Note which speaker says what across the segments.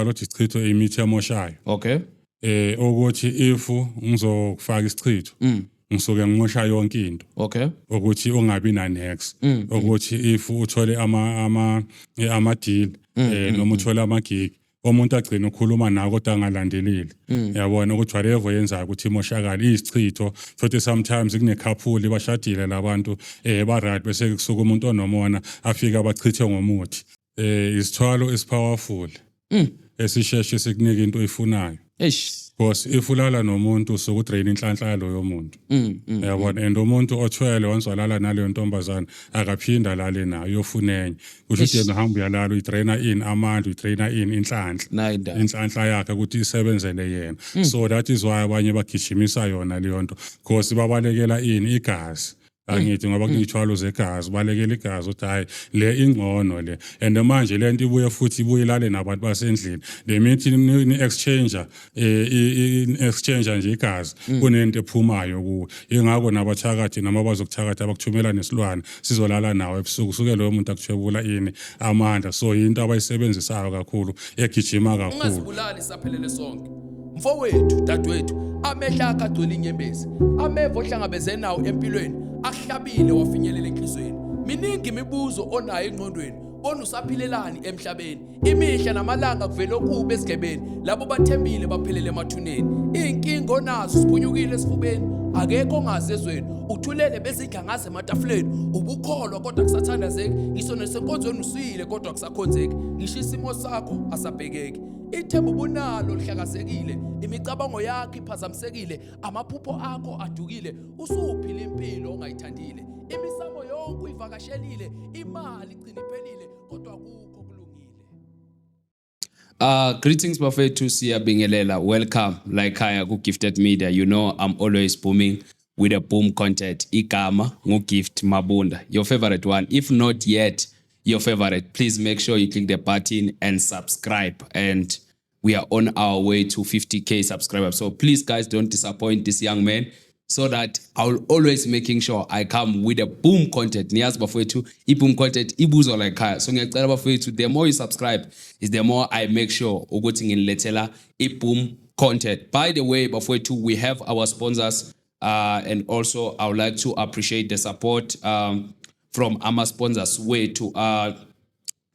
Speaker 1: Ukuthi isichitho imithi emoshayo. Ukuthi if ngizokufaka isichitho, ngisuke ngimosha yonke into, ukuthi ungabi na next, ukuthi if uthole ama deal noma uthole ama gig, umuntu agcina ukukhuluma nawe kodwa angalandeleli. Yabona ukuthi whatever yenzayo ukuthi imoshakala isichitho. Futhi sometimes kune-couple bashadile labantu, ba right, bese kusuka umuntu onomona afika abachithe ngomuthi. Isithwalo esipowerful esisheshe sikunika into oyifunayo,
Speaker 2: Eish.
Speaker 1: because if ulala nomuntu usuke udrain inhlanhla yaloyo muntu. Yabona, and umuntu othwele once walala naleyo ntombazana akaphinda alale nayo, uyofuna enye. Kusho ukuthi yena uhamba uyalala, uyidraina in amandla, uyidraina in inhlanhla,
Speaker 2: Nayi indaba.
Speaker 1: Inhlanhla yakhe ukuthi isebenzele yena. So that is why abanye bagijimisa yona leyo nto, because babalekela ini? Igazi, angithi? Ngoba kuney'thwalo zegazi, balekela igazi ukuthi hhayi, le ingcono le. And manje le nto ibuye futhi ibuye ilale nabantu basendlini. Le mithi ni-exchange ni-exchange nje igazi, kunento ephumayo kuwe. Ingakho nabathakathi noma bazokuthakatha bakuthumela nesilwane sizolala nawe ebusuku, suke loyo muntu akuthwebula ini? Amandla. So yinto abayisebenzisayo kakhulu, egijima kakhulu.
Speaker 3: Ungazibulali, saphelele sonke. Mfowethu, dadewethu, amehlo akho agcwele inyembezi, ameva ohlangabeze nawo empilweni akuhlabile wafinyelela enhliziyweni. Miningi imibuzo onayo engqondweni, bona usaphilelani emhlabeni? Imihla namalanga kuvele okubi esigebeni, labo bathembile baphelele emathuneni. Iy'nkinga onazo siphunyukile esifubeni, akekho ongazi ezweni, uthulele bezidla ngaze ematafuleni. Ubukholwa kodwa kusathandazeki, ngisho nesenkonzweni usuyile kodwa kusakhonzeki, ngisho isimo sakho asabhekeki. Ithemba ubunalo lihlakazekile, imicabango yakho iphazamisekile, amaphupho akho adukile, usuphila impilo ongayithandile, imisamo yonke uyivakashelile, imali igcina iphelile kodwa akukho kulungile.
Speaker 2: Greetings bafethu, siyabingelela. Welcome la ekhaya ku Gifted Media. You know I'm always booming with a boom content. Igama ngu Gift Mabunda, your favorite one. If not yet your favorite, please make sure you click the button and subscribe, and we are on our way to 50K subscribers. So please guys, don't disappoint this young man, so that I'll always making sure I come with a boom content. Niyazi bafowethu, i-boom content ibuzwa la ekhaya. So ngiyacela bafowethu, the more you subscribe is the more I make sure ukuthi nginilethela i-boom content. By the way bafowethu, we have our sponsors, and also I would like to appreciate the support from ama sponsors wethu.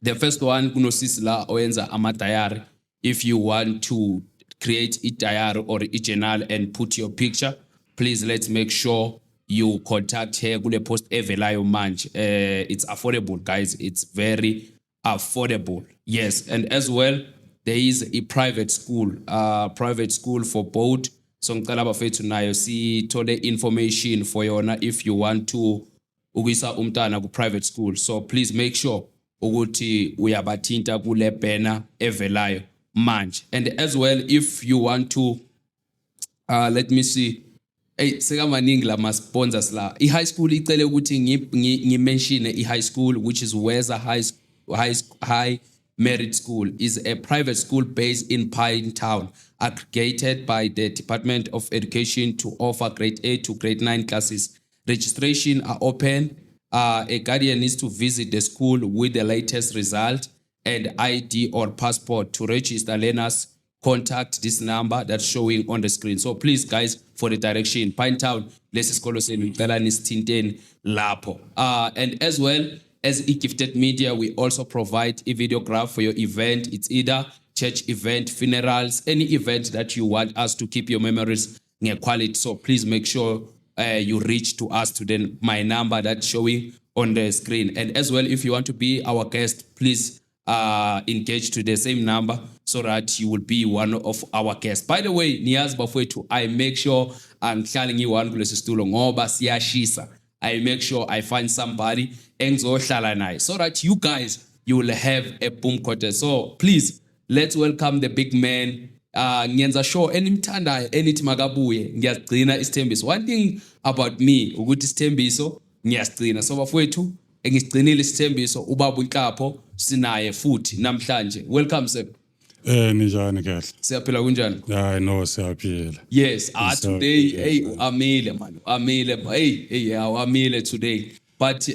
Speaker 2: The first one, kunosisi la oyenza ama-diary. If you want to create a diary or a journal and put your picture, please let's make sure you contact her kule post evelayo manje. It's affordable guys, it's very affordable. Yes, and as well there is a private school, private school for both. So ngicela bafethu nayo sithole information for yona if you want to ukuyisa umntana ku private school. So please make sure ukuthi uyabathinta kule banner evelayo manje. And as well if you want to, let me see. Hey, sekamaningi lama sponsors la. I-high school icele ukuthi ngi-mention i-high school, which is Weza High Merit School, is a private school based in Pine Town, aggregated by the Department of Education to offer grade 8 to grade 9 classes. Registration are open. A guardian needs to visit the school with the latest result and ID or passport to register learners. Contact this number that's showing on the screen. So please guys, for the direction, Pine Town, lesi sikolo senu, ngicela nisithinteni lapho. And as well as e-Gifted Media, we also provide a videograph for your event. It's either church event, funerals, any event that you want us to keep your memories quality. So please make sure you reach to us to then my number that's showing on the screen. And as well, if you want to be our guest, please engage to the same number so that you will be one of our guests. By the way, niyazi bafowethu, I make sure angihlali ngiyi-one kulesi situlo ngoba siyashisa. I make sure I find somebody engizohlala naye so that you guys, you will have a boom content. So please, let's welcome the big man. Ngiyenza sure enimthandayo enithi makabuye, ngiyagcina isithembiso. One thing about me ukuthi isithembiso ngiyasigcina. So bafowethu, engisigcinile isithembiso, ubaba uNhlapho sinaye futhi namhlanje. Welcome, sir.
Speaker 1: Ninjani kahle?
Speaker 2: Siyaphila, kunjani?
Speaker 1: Hayi no, siyaphila.
Speaker 2: Yes, ah, today, hey, amile man, amile, hey, hey, yeah, amile today. But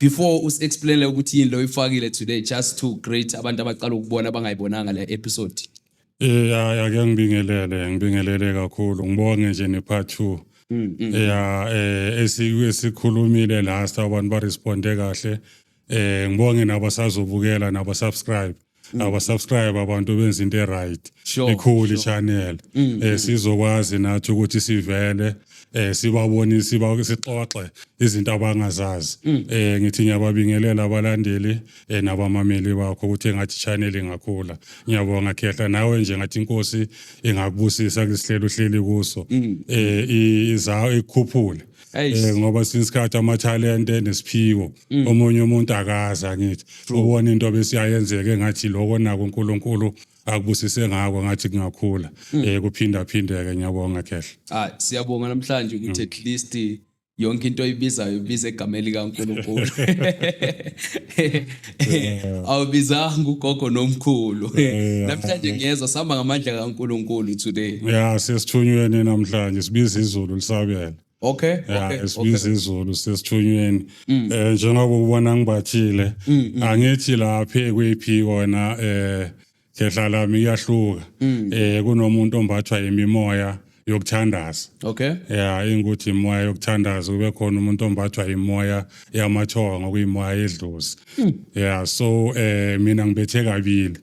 Speaker 2: Before usi-explain ukuthi yini lo oyifakile today, just to greet abantu abaqala ukubona, abangayibonanga le episode.
Speaker 1: Ake ngibingelele, ngibingelele kakhulu. Ngibonge nje ne part 2. Ya, esikhulumile last, abantu ba responde kahle. Ngibonge nabasazobukela naba subscribe. Aba subscribe abantu benza into right. Ikhulu channel. Sizokwazi nathi ukuthi sivele sibabonise, siba sixoxe izinto abangazazi. Ngithi ngiyababingelela abalandeli nabamameli bakho, ukuthi engathi channel ingakhula. Ngiyabonga Khehla, nawe nje ngathi inkosi ingakubusisa kusihlelo uhleli kuso. Iza ikhuphule.
Speaker 2: Eish.
Speaker 1: Ngoba sinsikhathi amathalente nesiphiwo omunye umuntu akazi, angithi ubona into besiyayenzeka, engathi lokho nako uNkulunkulu akubusise ngako, ngathi kungakhula, kuphinda phindeke. Ngiyabonga Khehla.
Speaker 2: Ah, siyabonga namhlanje ukuthi at least yonke into oyibizayo ibiza egameni likaNkulunkulu. Awubizanga ugogo nomkhulu. Namhlanje ngiyezwa sihamba ngamandla kaNkulunkulu today.
Speaker 1: Ya, sesithunyweni namhlanje, sibiza izulu lisabela. Ya, sibiza izulu, sesithunyweni. Njengoba ubona ngibathile, angithi lapha kuyiphi wona, khehla lami, iyahluka. Kunomuntu ombathwa imimoya yokuthandaza. Ya, ingukuthi imoya yokuthandaza, kube khona umuntu ombathwa imoya yamathongo, okuyimoya yedlozi. Ya, so mina ngibethe kabili.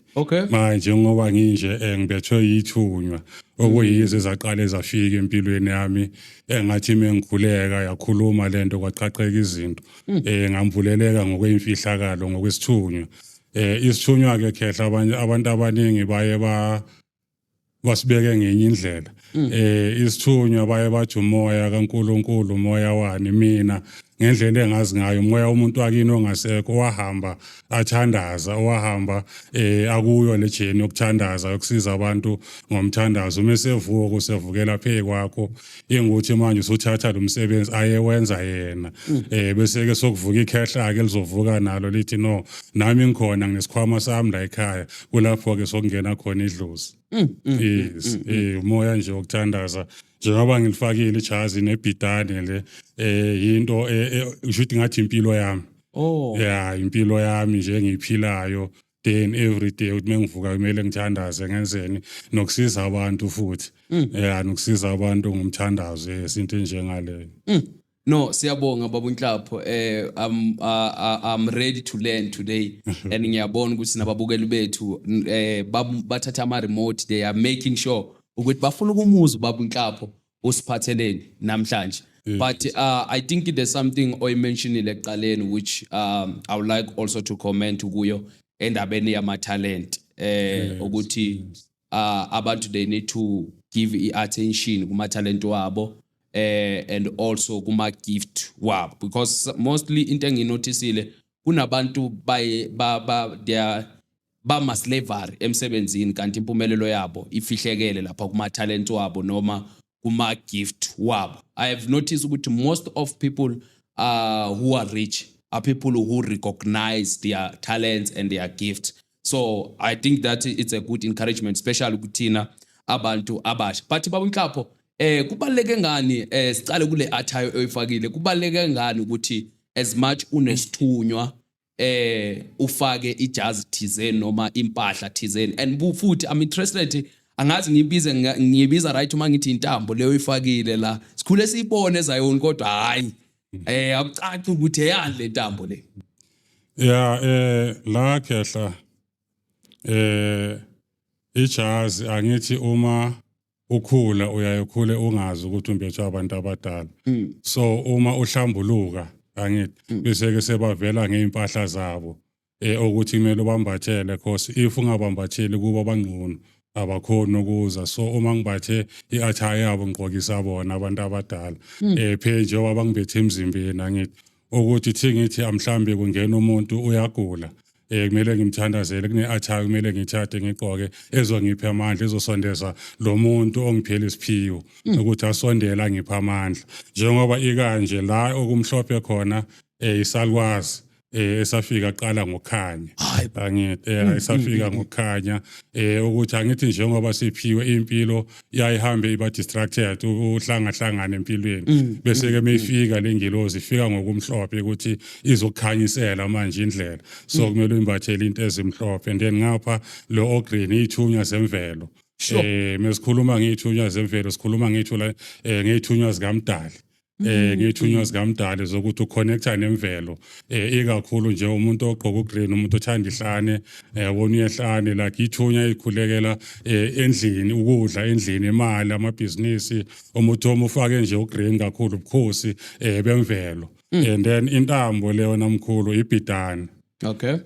Speaker 1: Manje njengoba nginje, ngibethwe yithunywa okuyizo ezaqala ezafika empilweni yami, engathi mengikhuleka yakhuluma lento, kwaqhaqheka izinto, ngambuleleka ngokwemfihlakalo ngokwesithunywa. Isithunywa ke khehla, abanye abantu abaningi baye ba basibeke ngenye indlela. Isithunywa baye bathi umoya kaNkuluNkulu, umoya wani. Mina ngendlela engazi ngayo, umoya umuntu wakini ongasekho, wahamba athandaza, owahamba akuyo le journey yokuthandaza, yokusiza abantu ngomthandazo. Uma esevuka usevukela phezu kwakho, ingukuthi manje usuthatha lo msebenzi ayewenza yena. Bese ke sokuvuka ikhehla ke, lizovuka nalo lithi, "No, nami ngikhona, nginesikhwama sami la ekhaya." Kulapho ke sokungena khona idlozi. Yes, umoya nje wokuthandaza. Njengoba ngilifakile ijazi nebhidane le, into usho ukuthi ngathi impilo yami. Yeah, impilo yami nje engiyiphilayo day and every day, ukuthi mengivuka kumele ngithandaze, ngenzeni, nokusiza abantu futhi. Yeah, nokusiza abantu ngomthandazo, yes, into enjengaleyo.
Speaker 2: No, siyabonga baba uNhlapho. I'm ready to learn today and ngiyabona ukuthi nababukeli bethu bathatha ama remote, they are making sure ukuthi bafuna ukumuzwa baba uNhlapho usiphatheleni namhlanje. But I think there's something oyimentionile ekuqaleni which I would like also to comment kuyo, endabeni yama talent, ukuthi abantu they need to give i-attention kuma talent wabo and also kuma gift wabo, because mostly into enginoticile, kunabantu baye ba they are bama slavery emsebenzini, kanti impumelelo yabo ifihlekele lapha kuma talent wabo noma kuma gift wabo. I have noticed ukuthi most of people who are rich are people who recognize their talents and their gifts. So I think that it's a good encouragement, especially kuthina abantu abasha. But baba uNhlapho, kubaleke ngani, sicale kule attire oyifakile, kubaleke ngani ukuthi as much unesithunywa ufake ijazi thizeni noma impahla thizeni? And futhi I'm interested, angazi ngiyibiza right uma ngithi intambo leyo ifakile la, sikhule siyibone ezayoni, kodwa hayi, akucaci ukuthi eyani le ntambo le.
Speaker 1: Ya, la khehla, ijazi, angithi uma ukhula uyaye ukhule ungazi ukuthi umbethwe abantu abadala. So uma uhlambuluka, angithi bese ke sebavela ngeimpahla zabo ukuthi kumele ubambathele, cause if ungabambatheli kuba bangqono, abakhoni ukuza. So uma ngibathe i-attire yabo, ngigqokisa bona abantu abadala, phe njengoba bangibethe emzimbeni, angithi ukuthi thi ngithi amhlambe kungena umuntu uyagula, kumele ngimthandazele, kune-attire kumele ngithathe ngigqoke ezongipha amandla, ezosondeza lo muntu ongiphela isiphiwo ukuthi asondele angiphe amandla. Njengoba ikanje la okumhlophe khona, isalukwazi. Esafika qala ngokukhanya.
Speaker 3: Hayi.
Speaker 1: Angithi esafika ngokukhanya, ukuthi angithi njengoba siphiwe impilo yayihambe iba distracted, uhlanga hlangana empilweni, bese ke mayifika lengilozi ifika ngokumhlophe ukuthi izokukhanyisela manje indlela, so kumele uyimbathele into ezimhlophe. And then ngapha lo ogreen, ithunywa zemvelo. Mesikhuluma ngey'thunywa zemvelo, sikhuluma ngey'thula ngey'thunywa zikamdali, ngey'thunywa zikamdali zokuthi uconnecta nemvelo, ikakhulu nje umuntu ogqoka ugreen, umuntu othanda ihlane, yabona, uyehlane, like ithunywa eyikhulekela endlini, ukudla endlini, imali, amabhizinisi. Umuntu uma ufake nje ugreen kakhulu, ubukhosi bemvelo. And then intambo leyo namkhulu ibhidani.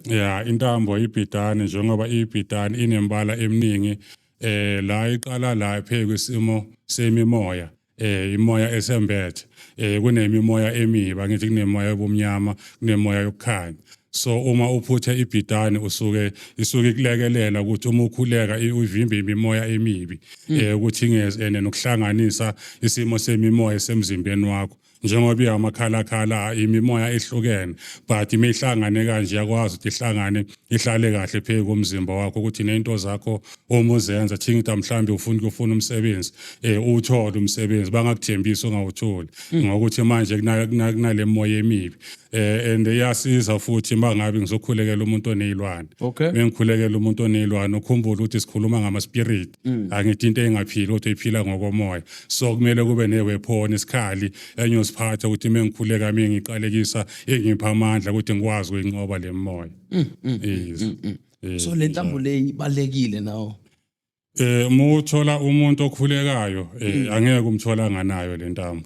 Speaker 1: Ya, intambo ibhidani, njengoba ibhidani inembala eminingi, la iqala la phezu kwesimo semimoya, imoya esembethe, kunemimoya emibi, angithi kunemoya yobumnyama, kunemoya yokukhanya. So uma uphuthe ibhidani, usuke isuke ikulekelela ukuthi uma ukhuleka uyivimbe imimoya emibi ukuthi ingeze, ene nokuhlanganisa isimo semimoya esemzimbeni wakho, njengoba iyamakhalakhala, imimoya ehlukene, but imihlangane kanje yakwazi ukuthi ihlangane, ihlale kahle phezu komzimba wakho, ukuthi nento zakho uma uzenza, thingithi mhlambe ufuna ukufuna umsebenzi, uthole umsebenzi, bangakuthembisi ungawutholi, ngokuthi manje kunale moya emibi. And iyasiza futhi mangabe ngizokhulekela umuntu onezilwane. Bengikhulekela umuntu onezilwane, ukhumbule ukuthi sikhuluma ngama spirit, angithi into engaphili kodwa iphila ngokomoya, so kumele kube ne-weapon, isikhali engiyosiphatha ukuthi mengikhuleka, mengiqalekisa, engipha amandla ukuthi ngikwazi ukuyinqoba le moya. Yes.
Speaker 3: So le ntambo le ibalekile nawo?
Speaker 1: Muthola umuntu okhulekayo, angeke umthola nganayo le ntambo.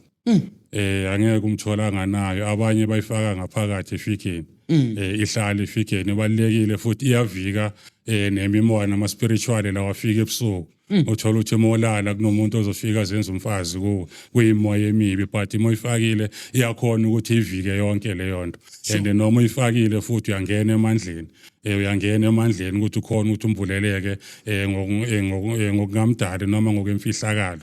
Speaker 1: Angeke umthola nganayo. Abanye bayifaka ngaphakathi efikeni. Ihlala efikeni, ibalekile futhi iyavika nemimoya nama spiritual lawa afika ebusuku. Uthola ukuthi molala kunomuntu ozofika azenza umfazi kuwe, kuyimoya emibi, but uma uyifakile iyakhona ukuthi ivike yonke leyo nto. And noma uyifakile futhi uyangena emandleni, uyangena emandleni ukuthi ukhona ukuthi umbuleleke ngokungamdali noma ngokwemfihlakalo,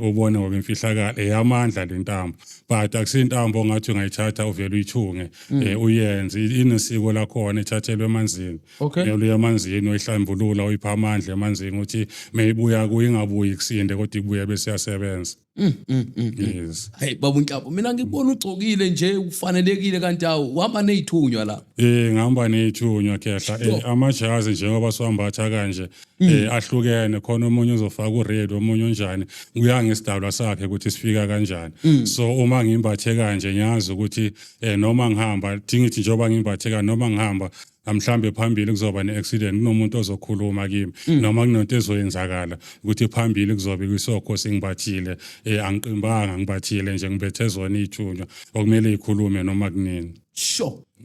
Speaker 1: ubone ngokwemfihlakalo eyamandla lentambo. But akusintambo ongathi ungayithatha uvele uyithunge, uyenze. Inesiko lakhona, ithathelwe emanzini. Kumele uye emanzini, uyihlambulula, uyipha amandla emanzini, ukuthi mayibuya kuyo ingabuyi kusinde, kodwa ibuye bese iyasebenza. Yes.
Speaker 3: Hey baba uNhlapho, mina ngikubona ugcokile nje, ufanelekile, kanti awu uhamba nezithunywa la.
Speaker 1: Ngihamba nezithunywa, khehla. Amajazi njengoba siwambatha kanje ahlukene khona, omunye uzofaka ured, omunye onjani, kuya ngesidalwa sakhe ukuthi sifika kanjani. So uma ngimbathe kanje, ngiyazi ukuthi noma ngihamba, ngithi njengoba ngimbathe kanje, noma ngihamba mhlambe phambili kuzoba ne-accident, kunomuntu ozokhuluma kimi, noma kunento ezoyenzakala ukuthi phambili kuzobe kwisokho singibathile, angiqimbanga, ngibathile nje, ngibethe zona iy'thunywa okumele ikhulume noma kunini.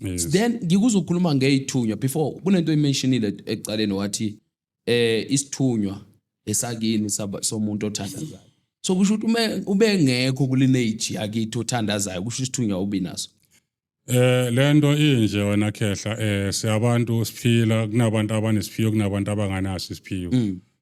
Speaker 1: Yes.
Speaker 3: Then ngikuzokhuluma ngey'thunywa. Before, kunento oyimentionile ekucaleni, wathi isithunywa esakini somuntu othandazayo. So kusho ukuthi ube ngekho kulineage yakithi othandazayo, kusho isithunywa ubi naso?
Speaker 1: Lento inje wena khehla, siyabantu siphila, kunabantu abanesiphiwo, kunabantu abanganaso isiphiwo.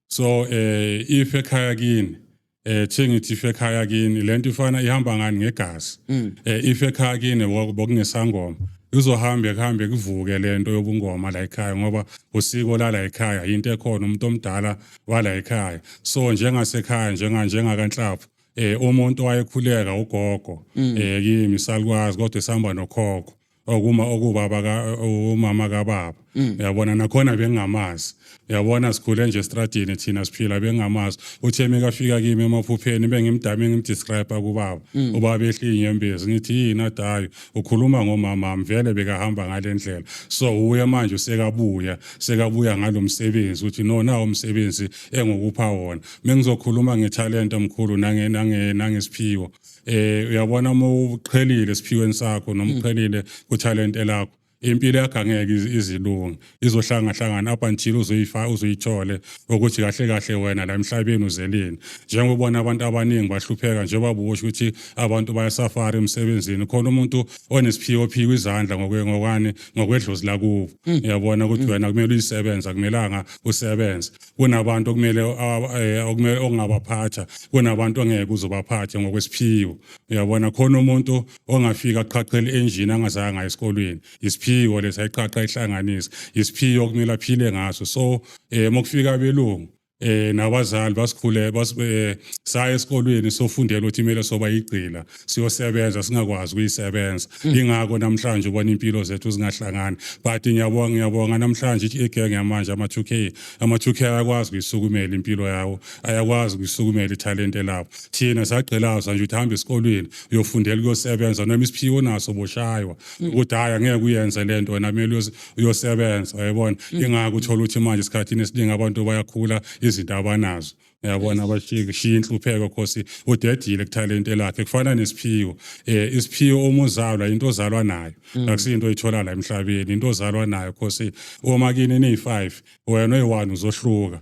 Speaker 1: So if ekhaya kini, thingithi if ekhaya kini lento ifana ihamba ngani ngegazi. If ekhaya kini bokungesangoma, izohambe kuhambe kuvuke lento yobungoma la ekhaya, ngoba usiko la ekhaya, into ekhona, umuntu omdala wala ekhaya. So njengasekhaya, njengakanhlapho, umuntu wayekhuleka ugogo, kimi salukwazi, kodwa esihamba nokhokho okuma okubaba ka umama kababa, uyabona, nakhona bengingamazi, uyabona, sikhule nje estradini thina siphila, bengingamazi. Uthe mekafika kimi emaphupheni, bengimdame, ngimdescribe kubaba, ubaba ehla inyembezi, ngithi yini adayo, ukhuluma ngomama vele bekahamba ngale ndlela. So uye manje usekabuya, sekabuya ngalomsebenzi, uthi no, nawo umsebenzi engokupha wona. Mengizokhuluma ngetalent omkhulu nange nange nangesiphiwo, uyabona, uma uqhelile esiphiweni sakho noma uqhelile kutalent lakho, impilo yakho angeke izilunge, izohlanga hlangana up until uzoyifa uzoyithole ukuthi kahle kahle wena la emhlabeni uzelini. Njengoba ubona abantu abaningi bahlupheka, njengoba busho ukuthi abantu bayasafara emsebenzini, khona umuntu onesiphiwo phiko izandla ngokwani, ngokwedlozi lakubo, uyabona ukuthi wena kumele uyisebenze, akumelanga usebenze. Kunabantu okumele okumele ongabaphatha, kunabantu ongeke uzobaphathe ngokwesiphiwo, uyabona. Khona umuntu ongafika aqhaqhele engine angazange aye esikolweni, isiphiwo. Isiphiwo lesi ayiqaqa ihlanganise, isiphiwo kumele aphile ngaso. So mokufika abelungu nabazali basikhule bas saya esikolweni, sofundela ukuthi kumele soba yigcila, siyosebenza, singakwazi ukuyisebenza. Ingakho namhlanje ubona impilo zethu zingahlangani. But ngiyabonga, ngiyabonga namhlanje igenge yamanje, ama-2K, ama-2K ayakwazi ukuyisukumela impilo yawo, ayakwazi ukuyisukumela ithalente labo. Thina sagqilazwa nje ukuthi hamba esikolweni uyofundela ukuyosebenza, noma isiphiwo naso boshaywa ukuthi hhayi, angeke uyenze le nto wena, kumele uyosebenza, uyayibona. Ingakho uthola ukuthi manje esikhathini esiningi abantu bayakhula, izinto abanazo, uyabona, abashiya inhlupheko, khosi udedile kuthalente lakhe. Kufana nesiphiwo, isiphiwo uma uzalwa, into ozalwa nayo, akusiyinto oyithola la emhlabeni, into ozalwa nayo, khosi uma kini niyi-5, wena oyi-1 uzohluka,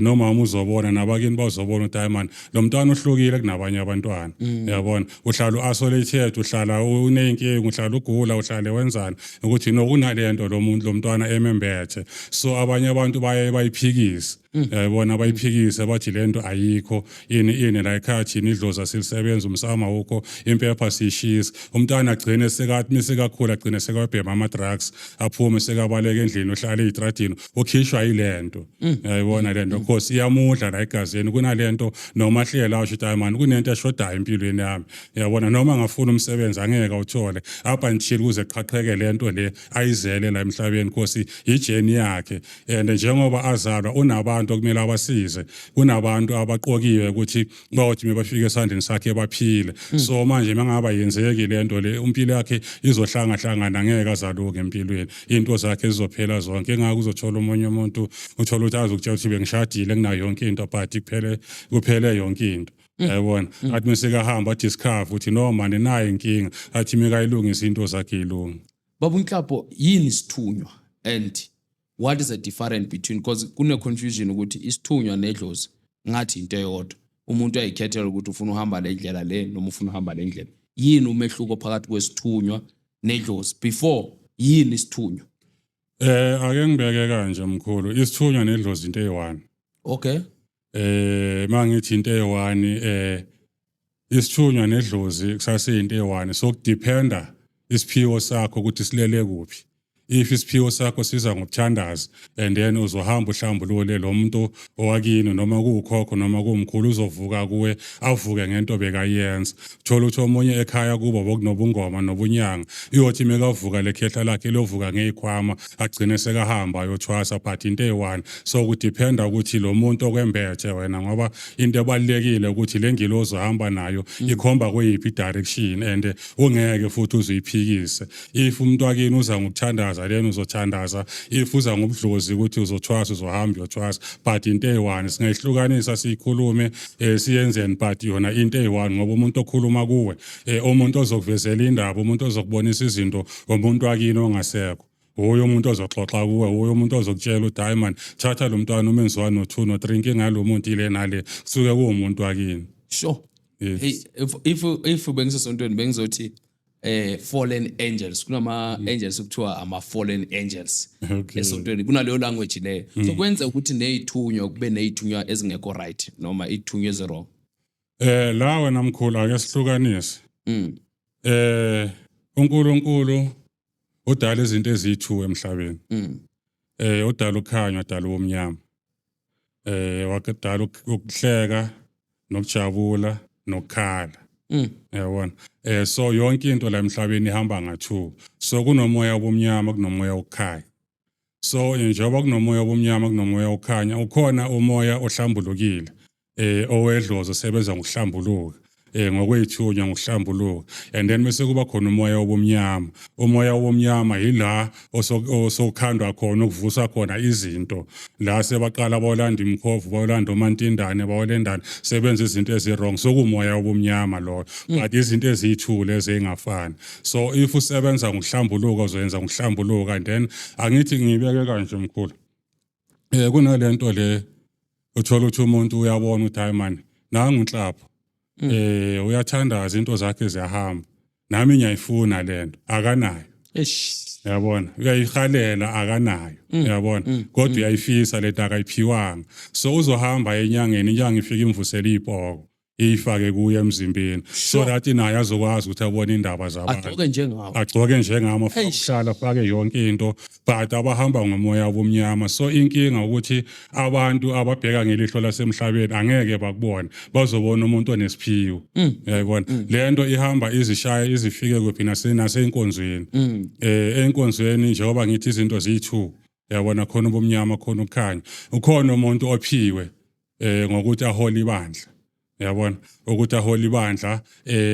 Speaker 1: noma uma uzobona nabakini bazobona ukuthi hayi man, lo mntwana uhlukile kunabanye abantwana, uyabona. Uhlala u-isolated, uhlala uney'nkinga, uhlala ugula, uhlale wenzani, ukuthi no, kunalento lo muntu, lo mntwana emembethe. So abanye abantu baye bayiphikise, uyayibona, bayiphikise bathi lento ayikho, ini ini la ekhaya thina idlozi asilisebenza, umsamo awukho, impepha siyishisa. Umntwana agcine sekathi misekakhula, agcine sekabhema ama-drugs, aphume sekabaleka endlini, uhlala ey'tradini, ukhishwa yilento, uyayibona lento, cause iyamudla la egazini. Kunalento noma hlela asho ukuthi hayi man, kunento eshodayo empilweni yami, uyabona. Noma ngafuna umsebenzi angeke awuthole up until kuze qhaqheke lento le ayizele la emhlabeni, cause i-journey yakhe. And njengoba azalwa, unabantu okumele abasize, kunabantu abaqokiwe ukuthi bayothi bafike esandleni sakhe baphile. So manje mangaba yenzeki lento le, impilo yakhe izohlanga hlangana, ngeke azaluke empilweni, into zakhe zizophela zonke. Engake uzothola omunye umuntu, uthola ukuthi azokutshela ukuthi bengishadile, kunayo yonke into, but kuphele, kuphele yonke into, yayibona. Athi mesekahamba adiscover ukuthi no man, nayo inkinga, athi mekayilungisa into zakhe ilunga.
Speaker 2: Baba uNhlapho, yini isithunywa and what is the difference between, because kune confusion ukuthi isithunywa nedlozi ngathi into eyodwa, umuntu uyayikhethela ukuthi ufuna uhamba le ndlela le noma ufuna uhamba le ndlela. Yini umehluko phakathi kwesithunywa nedlozi? Before, yini isithunywa?
Speaker 1: Ake ngibeke kanje mkhulu, isithunywa nedlozi into eyi-one. Mangithi into eyi-one, isithunywa nedlozi kusaseyinto eyi-one. So kudependa isiphiwo sakho ukuthi silele kuphi. If isiphiwo sakho siza ngokuthandaza, and then uzohamba uhlambulule lo muntu owakini, noma kuwukhokho noma kuwumkhulu, uzovuka kuwe, avuke ngento bekayenza. Thola ukuthi omunye ekhaya kubo bokunobungoma nobunyanga, iyothi mekavuka le khehla lakhe liyovuka ngey'khwama, agcine sekahamba ayothwasa, but into eyi-one. So kudependa ukuthi lo muntu okwembethe wena, ngoba into ebalulekile ukuthi le ngilozi ohamba nayo ikhomba kweyiphi i-direction, and ungeke futhi uzuyiphikise. If umuntu wakini uza ngokuthandaza, then uzothandaza. If uza ngobudlozi ukuthi uzothwasa, uzohamba uyothwasa, but into eyi-one. Singayihlukanisa, siyikhulume, siyenzeni, but yona into eyi-one, ngoba umuntu okhuluma kuwe, umuntu ozokuvezela indaba, umuntu ozokubonisa izinto, umuntu wakini ongasekho. Uye umuntu ozoxoxa kuwe, uye umuntu ozokutshela ukuthi hayi man, thatha lo mntwana umenzi 1 no 2 no 3, inkinga yalo muntu ile nale, kusuke kuwumuntu wakini. Yes.
Speaker 2: Hey, if bengisesontweni bengizothi fallen angels, kunama angels kuthiwa ama fallen angels. Esontweni kunaleyo language leyo. So kwenza ukuthi nezithunywa kube nezithunywa ezingekho right noma ithunywa ezi-wrong.
Speaker 1: La wena mkhulu, ake sihlukanise. UNkulunkulu udala izinto eziyi-2 emhlabeni. Udala ukukhanya, udala ubumnyama. Wakudala ukuhleka nokujabula nokukhala. Yabona. So yonke into la emhlabeni ihamba nga-2. So kunomoya obumnyama, kunomoya wokukhanya. So njengoba kunomoya obumnyama, kunomoya wokukhanya, ukhona umoya ohlambulukile. Owedlozi osebenza ngokuhlambuluka. Ngokwethunywa ngokuhlambuluka, and then bese kuba khona umoya obumnyama. Umoya obumnyama yila osokhandwa khona, ukuvuswa khona izinto, la sebaqala bayolanda imkhovu, bayolanda omantindane, bayolendana, sebenza izinto ezi-wrong. Sokumoya obumnyama loyo, but izinto eziyi-two lezi ey'ngafani. So if usebenza ngokuhlambuluka, uzoyenza ngokuhlambuluka. And then angithi ngibeke kanje mkhulu, kunalento le uthola ukuthi umuntu uyabona ukuthi hayi man, nangu uNhlapho, uyathandaza, into zakhe ziyahamba, nami ngiyayifuna lento, akanayo.
Speaker 2: Eish.
Speaker 1: Yabona, uyayihalela, akanayo, uyabona, kodwa uyayifisa lento, akayiphiwanga. So uzohamba enyangeni, inyanga ifika imvusele ipoko. Iyifake kuye emzimbeni so that naye azokwazi ukuthi abone indaba zabantu.
Speaker 2: Agcoke njengawo.
Speaker 1: Agcoke njengami, afake
Speaker 2: Eish.
Speaker 1: uhlala, afake yonke into, but abahamba ngomoya obumnyama. So inkinga ukuthi abantu ababheka ngelihlo lasemhlabeni angeke bakubone, bazobona umuntu onesiphiwo, uyayibona le nto ihamba izishaya izifike kuphi, naseyinkonzweni, enkonzweni njengoba ngithi izinto ziyi-two, yabona, khona ubumnyama, khona ukukhanya. Ukhona umuntu ophiwe ngokuthi ahole ibandla, yabona, ukuthi ahole ibandla,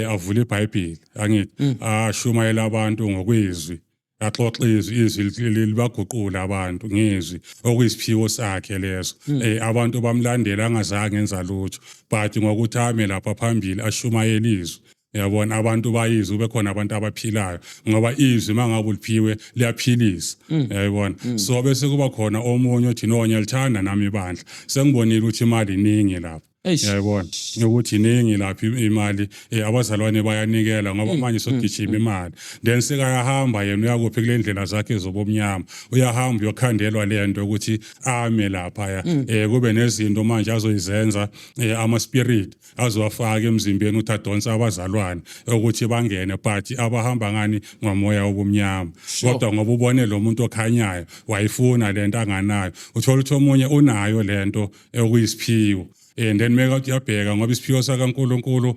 Speaker 1: avule iBhayibheli, angithi, ashumayela abantu ngokwezwi, axoxe izwi, izwi libaguqula abantu ngezwi, okuyisiphiwo sakhe leso. Abantu bamlandela angazange enza lutho, but ngokuthi ame lapha phambili ashumayele izwi, yabona, abantu bayizwe, kube khona abantu abaphilayo, ngoba izwi mangabe uliphiwe liyaphilisa, yayibona. So bese kuba khona omunye othi, "No, ngiyalithanda nami ibandla, sengibonile ukuthi imali iningi lapha."
Speaker 2: Eish.
Speaker 1: Yayibona ukuthi iningi lapha imali, abazalwane bayanikela ngoba manje sokugijima imali. Then sekayahamba yena, uyakuphi, kule ndlela zakhe zobumnyama, uyahamba uyokhandelwa le nto ukuthi ame lapha, kube nezinto manje azoyizenza, ama spirit azowafaka emzimbeni ukuthi adonse abazalwane ukuthi bangene, but abahamba ngani? Ngomoya obumnyama. Kodwa ngoba ubone lo muntu okhanyayo, wayifuna lento anganayo. Uthola ukuthi omunye unayo lento okuyisiphiwo, and then meka uthi uyabheka, ngoba isiphiwo sakaNkuluNkulu,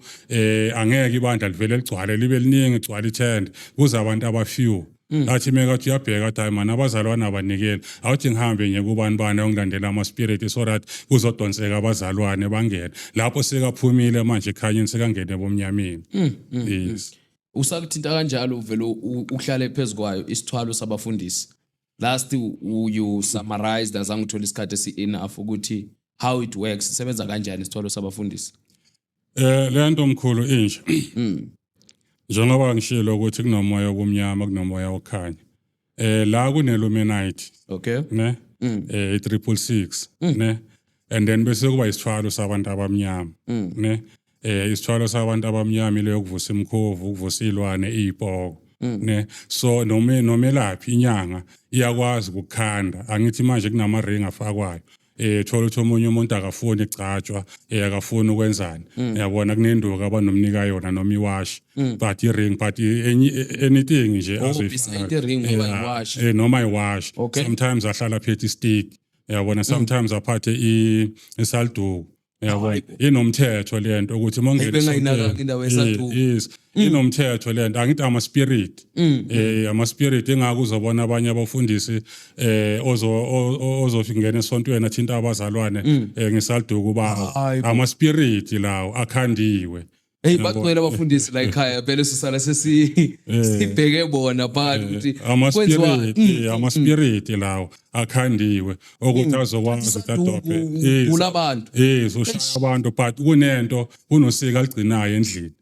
Speaker 1: angeke ibandla livele ligcwale, libe liningi, igcwale ithende, kuze abantu aba-few. Athi meka uthi uyabheka, athi, "Hayi man, abazalwane abanikeli, awuthi ngihambe nje kubani bani ongilandela ama-spirit so that kuzodonseka abazalwane bangene." Lapho sekaphumile manje ekhanyeni, sekangene ebumnyameni, yes.
Speaker 2: Usakuthinta kanjalo vele, uhlale phezu kwayo isithwalo sabafundisi. Last you summarized, azange uthole isikhathi esi-enough ukuthi how it works, isebenza kanjani isithwalo sabafundisi?
Speaker 1: Le nto mkhulu inje, njengoba ngishilo ukuthi kunomoya obumnyama, kunomoya okhanya, la kune-Illuminati, ne i-666, ne, and then bese kuba isithwalo sabantu abamnyama, ne. Isithwalo sabantu abamnyama ile yokuvusa imkhovu, ukuvusa ilwane, iy'poko, ne. So noma nomelaphi, inyanga iyakwazi ukukhanda, angithi manje kunama-ring afakwayo. Thola ukuthi omunye umuntu akafuni igcatshwa, akafuni ukwenzani, yabona, kunenduku abanomnika yona noma iwashi, but i-ring, but anything nje
Speaker 2: Oh,
Speaker 1: azoyifaka.
Speaker 2: beside i-ring ngoba
Speaker 1: Yeah,
Speaker 2: iwashi.
Speaker 1: Noma iwashi. Sometimes ahlala phethe i-stick, yabona, sometimes aphathe isalduku, yabona. Inomthetho lento ukuthi uma ungena
Speaker 2: Bengayinakanga
Speaker 1: esontweni-
Speaker 2: indaba yesalduku.
Speaker 1: Yes, inomthetho lento, angithi ama spirit, ama spirit engake uzobona abanye abafundisi, ozofika ngena esontweni, athinta abazalwane ngesalduku bawo.
Speaker 2: Hayi bo.
Speaker 1: Ama spirit lawo akhandiwe.
Speaker 2: Hey, bagcwele abafundisi la ekhaya vele, sisala sibheke bona phakathi ukuthi
Speaker 1: ama
Speaker 2: kwenziwa
Speaker 1: spirit, ama spirit lawo akhandiwe ukuthi azokwazi ukuthi adobhe. Yes.
Speaker 2: Kulabantu.
Speaker 1: Yes, ushaya abantu, but kunento, kunosiko aligcinayo endlini.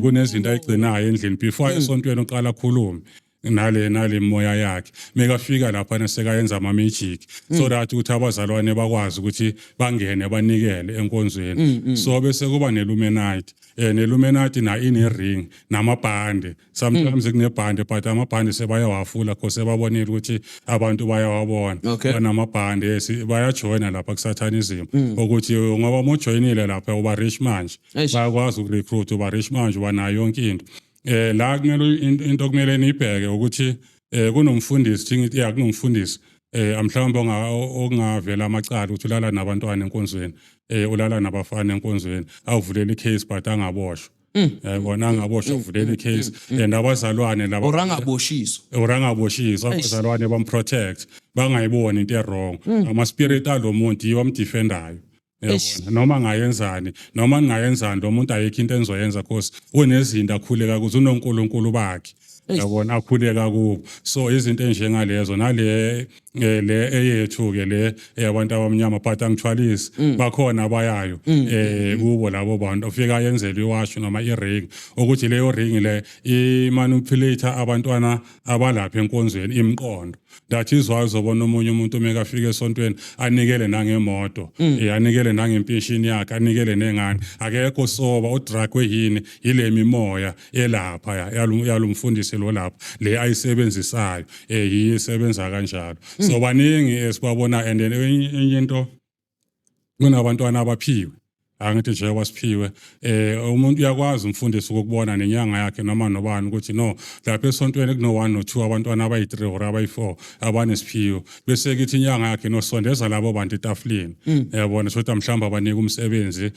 Speaker 1: Kunezinto ayigcinayo endlini before esontweni, uqala akhulume nale moya yakhe. Mekafika lapha nasekayenza ama magic so that ukuthi abazalwane bakwazi ukuthi bangene, banikele enkonzweni. So bese kuba ne-Illuminati, ne-Illuminati na ine ring namabhande. Sometimes kunebhande, but amabhande sebayawafula cause sebabonile ukuthi abantu bayawabona. Banamabhande, yes, bayajoyina lapha ku-satanism, ukuthi ngoba uma ujoyinile lapha uba rich manje.
Speaker 2: Eish.
Speaker 1: Bayakwazi ukurecruit, uba rich manje, uba nayo yonke into. La kumele into kumele nibheke ukuthi kunomfundisi, thi ngithi ya, kunomfundisi mhlawumbe ongavela amacala ukuthi ulala nabantwana enkonzweni, ulala nabafana enkonzweni, awuvulela icase but angaboshwa, yayibona, angaboshwa, avulela icase and abazalwane laba
Speaker 2: Or angaboshiswa.
Speaker 1: Or angaboshiswa, abazalwane bamprotect, bangayiboni into e-wrong. Ama spirit alomuntu yiwo amdefendayo, yabona. Noma ngayenzani, noma ningayenzani lo muntu, ayikho into enizoyenza cause unezinto akhuleka kuzo, unonkulunkulu bakhe, yabona, akhuleka kubo. So izinto enjengalezo nale, le eyethu ke, le eyabantu abamnyama, but angithwalisi, bakhona abayayo kubo labo bantu, ufika yenzela iwashi noma i-ring, ukuthi leyo ring le i-manipulate abantwana abalapha enkonzweni imiqondo. That is why uzobona omunye umuntu uma ekafika esontweni anikele nangemoto, anikele nangempesheni yakhe, anikele nengane, akekho soba udragwe yini, yile mimoya elapha yalumfundisi lo lapha, le ayisebenzisayo, yiyo isebenza kanjalo. So baningi esibabona. And then enye into, kunabantwana abaphiwe. Angithi nje wasiphiwe, umuntu uyakwazi umfundisi ukubona nenyanga yakhe noma nobani ukuthi no, lapha esontweni kuno 1 no 2, abantwana abayi3 or abayi4 abanesiphiwo, bese kithi inyanga yakhe nosondeza labo bantu etafuleni, yabona, sokuthi mhlawumbe abanika umsebenzi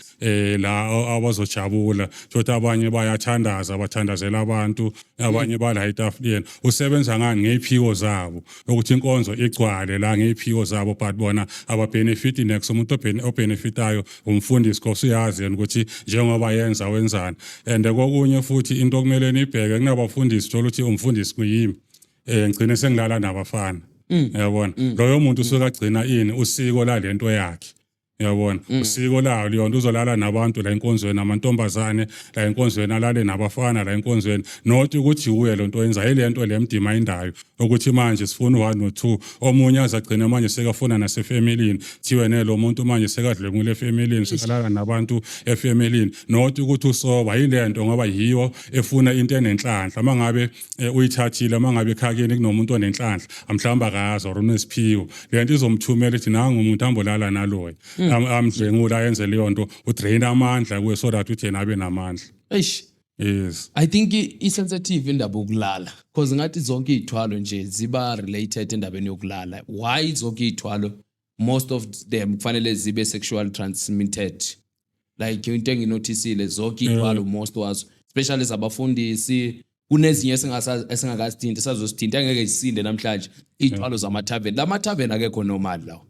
Speaker 1: la abazojabula, sokuthi abanye bayathandaza, abathandazela abantu, abanye bala etafuleni. Usebenza ngani? Ngeyiphiwo zabo, ukuthi inkonzo igcwale la ngeyiphiwo zabo, but bona ababenefit next. Umuntu obenefitayo umfundisi, because uyazi yena ukuthi njengoba yenza wenzani. And kokunye futhi into okumele nibheke, kunabafundisi, thola ukuthi umfundisi kuyimi, ngigcine sengilala nabafana, yabona, loyo muntu usuke agcina ini? Usiko lalento yakhe, uyabona, usiko layo leyo nto. Uzolala nabantu la enkonzweni, amantombazane la enkonzweni, alale nabafana la enkonzweni, not ukuthi uye lo nto yenza ile nto le mdima indayo ukuthi manje sifuna u-1 no-2. Omunye azagcina manje sekafuna nasefamilini, thiwe ne lo muntu manje sekadlwengule efamilini, sekalala nabantu efamilini, not ukuthi usoba yile nto, ngoba yiyo efuna into enenhlanhla. Mangabe uyithathile, mangabe ekhakeni kunomuntu onenhlanhla, mhlawumbe akayazi or unesiphiwo, le nto izomthumela ithi nangu umuntu, ambolala naloya, amdlwengula, ayenze leyo nto, udrain amandla kuye so that uthi yena abe namandla.
Speaker 2: Eish.
Speaker 1: Yes.
Speaker 2: I think i-sensitive indaba yokulala, because ngathi zonke iy'thwalo nje ziba related endabeni yokulala. Why zonke iy'thwalo, most of them, kufanele zibe sexual transmitted? Like into enginothisile, zonke iy'thwalo, most wazo, especially zabafundisi, kunezinye esingakazithinti, esazosithinta, angeke zisinde namhlanje, iy'thwalo zamathaveni. La mathaveni akekho normal lawo,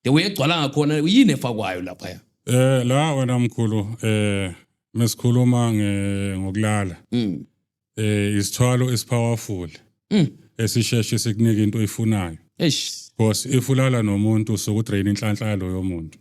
Speaker 2: the way egcwala ngakhona, yini efakwayo laphaya?
Speaker 1: La wena mkhulu, mesikhuluma ngokulala, isithwalo esipowerful esisheshe sikunika into oyifunayo.
Speaker 2: Eish.
Speaker 1: Because if ulala nomuntu, usuke udrain inhlanhla yaloyo muntu,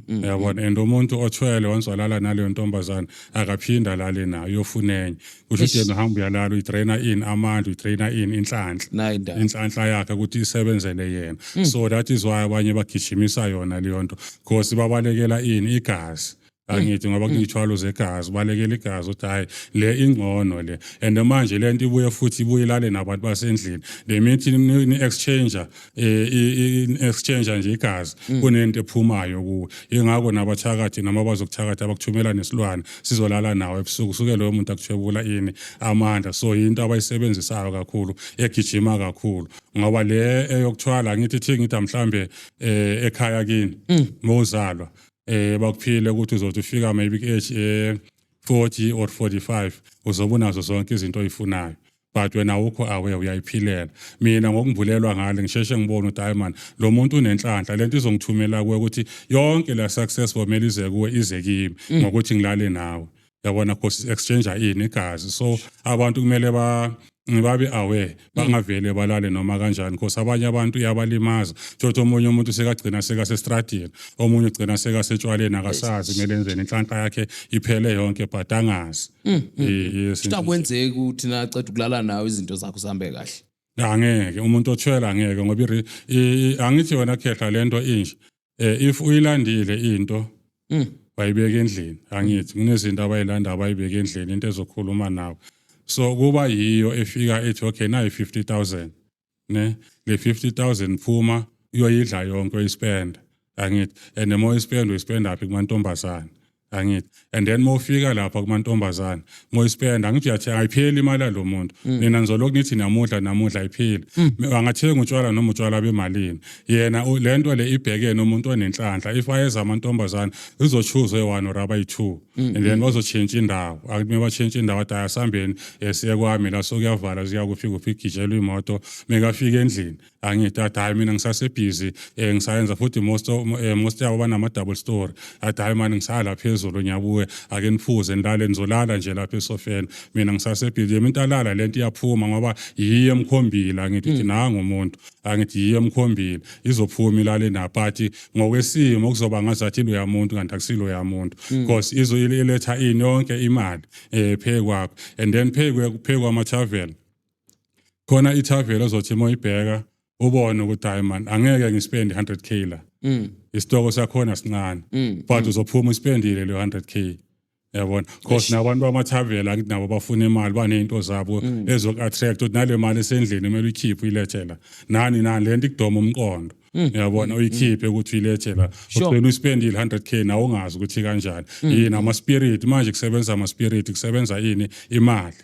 Speaker 1: yabona, and umuntu othwele, once walala naleyo ntombazane, akaphinda alale nayo, uyofuna enye. Kusho ukuthi yena uhamba uyalala, uyidraina ini? Amandla. Uyidraina ini? Inhlanhla.
Speaker 2: Nayi indaba.
Speaker 1: Inhlanhla yakhe ukuthi isebenzele yena. So that is why abanye bagijimisa yona leyo nto, because babalekela ini? Igazi, angithi, ngoba kuyithwalo zegazi, balekela igazi, uthi hayi, le ingcono le. And manje le nto ibuye futhi ibuye ilale nabantu basendlini. Le mithi ni exchange, exchange nje igazi, kunento ephumayo kuwe. Ingakho nabathakathi noma bazokuthakatha bakuthumela nesilwane sizolala nawe ebusuku, suke loyo muntu akuthwebula ini? Amandla. So into abayisebenzisayo kakhulu, egijima kakhulu, ngoba le eyokuthwala, ngithi thi ngithi mhlambe ekhaya kini mawuzalwa, bakuphile ukuthi uzothi ufika maybe ku-age 40 or 45, uzobe unazo zonke izinto oyifunayo, but wena awukho aware, uyayiphilela. Mina ngokungivulelwa ngale, ngisheshe ngibone ukuthi hayi man, lo muntu unenhlanhla, lento izongithumela kuwe ukuthi yonke la success bomele ize kuwe, ize kimi ngokuthi ngilale nawe, yabona, cause exchange ini? Igazi. So abantu kumele babe aware, bangavele balale noma kanjani, because abanye abantu iyabalimaza. Thothi omunye umuntu sekagcina sekasestradini, omunye ugcina sekasetshwaleni, akasazi kumele enzeni, inhlanhla yakhe iphele yonke, but angazi. Yes.
Speaker 2: Futhi akwenzeki ukuthi naceda ukulala nawe izinto zakho zihambe kahle?
Speaker 1: Angeke, umuntu othwele angeke, ngoba angithi wena khehla, lento inje, if uyilandile into, wayibeka endlini, angithi kunezinto abayilanda, abayibeka endlini, into ezokhuluma nawe, so kuba yiyo efika ethi okay, nayi 50,000, ne le 50,000 phuma uyoyidla yonke, uyispend, angithi, and the more uyispend, uyispend aphi? Kumantombazane, angithi. And then mawufika lapha kumantombazane, moyispend, angithi uyathenga, ayipheli imali yalo muntu. Nina nizolokhu nithi namuhla namuhla, ayipheli. Angathenga utshwala noma utshwala bemalini yena, le nto le ibhekene umuntu onenhlanhla. If ayeza amantombazane, uzochoose one or abayi-two, and then bazotshintsha indawo. Akuthi batshintshe indawo, athi ayasambeni, siye kwami la, sokuyavala, ziyakufika kuphi, igijelwa imoto. Mekafika endlini, angithi, athi hayi, mina ngisasebhizi, ngisayenza futhi. Most yabo banama-double story. Athi hayi mani, ngisala phezulu, ngiyabuya, ake niphuze, nilale, nizolala nje lapha esofeni, mina ngisasebhizi. Yena into alala, lento iyaphuma, ngoba yiyo emkhombile, angithi, uthi nangu umuntu, angithi, yiyo emkhombile, izophuma ilale na, but ngokwesimo kuzoba ngazathi iloya muntu, kanti akusiloya muntu, because izo iletha ini? Yonke imali phe kwakho, and then phe kwama-travel khona, i-travel ozothi uma uyibheka ubone ukuthi hayi man, angeke ngispend 100K la, isitoko sakhona sincane, but uzophuma uspendile leyo 100K, yabona, cause nabantu bamathavela, angithi, nabo bafuna imali, baney'nto zabo ezoku-attract ukuthi nale mali esendlini kumele uyikhiphe, uyilethe la, nani nani, lento ikudoma umqondo. Uyabona, uyikhiphe ukuthi uyilethe la. Ugcina uyispendile 100K nawe ungazi ukuthi kanjani. Yini ama spirit manje, kusebenza ama spirit, kusebenza ini, imali.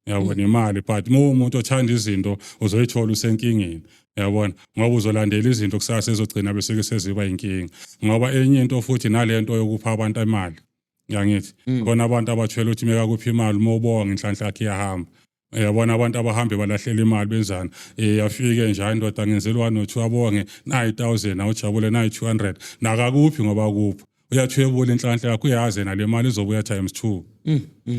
Speaker 1: Yabona, imali. But uma umuntu othanda izinto, uzoyithola usenkingeni, yabona, ngoba uzolandela izinto kusasa ezogcina bese seziba inkinga. Ngoba enye into futhi, nalento yokupha abantu imali, yangithi khona abantu abathwele ukuthi mekakuphi imali, uma ubonga inhlanhla yakhe iyahamba. Uyabona, abantu abahambe balahlela imali benzani, afike nje, hayi ndoda, ngenzela 1 or 2, abonge nayi 1000, awujabule nayi 200, nakakuphi ngoba kuphi uyathwebula inhlanhla yakho, uyazi nale mali izobuya times 2.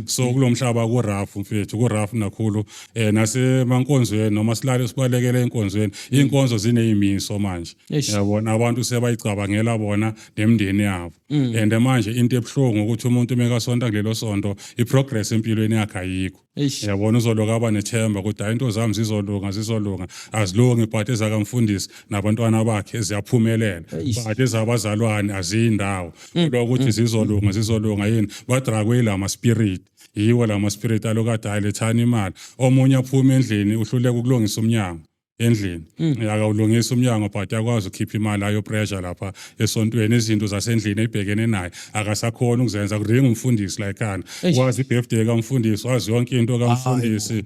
Speaker 1: So kulo mhlaba ku-rough, mfethu, ku-rough nakhulu. Nasemankonzweni noma silale sibalekele enkonzweni, inkonzo zineyimiso manje. Yabona, abantu sebayicabangela bona nemindeni yabo. And manje into ebuhlungu ukuthi umuntu mekasonta kulelo sonto, i-progress empilweni yakhe ayikho. Yabona, uzoloku aba nethemba ukuthi hayi, into zami zizolunga, zizolunga, azilungi. But ezakamfundisi nabantwana bakhe ziyaphumelela, but ezabazalwane aziyindawo. Lokuthi zizolunga, zizolunga yini, badrakwe lama spirit, yiwo lama spirit alokade, hayi, lethani imali. Omunye aphuma endlini, uhluleka ukulungisa umnyango endlini, akawulungisa umnyango, but yakwazi ukukhipha imali ayo pressure lapha esontweni. Izinto zasendlini ebhekene naye akasakhona ukuzenza, kuringa umfundisi la ekhanda. Wazi i-birthday kamfundisi, wazi yonke into kamfundisi.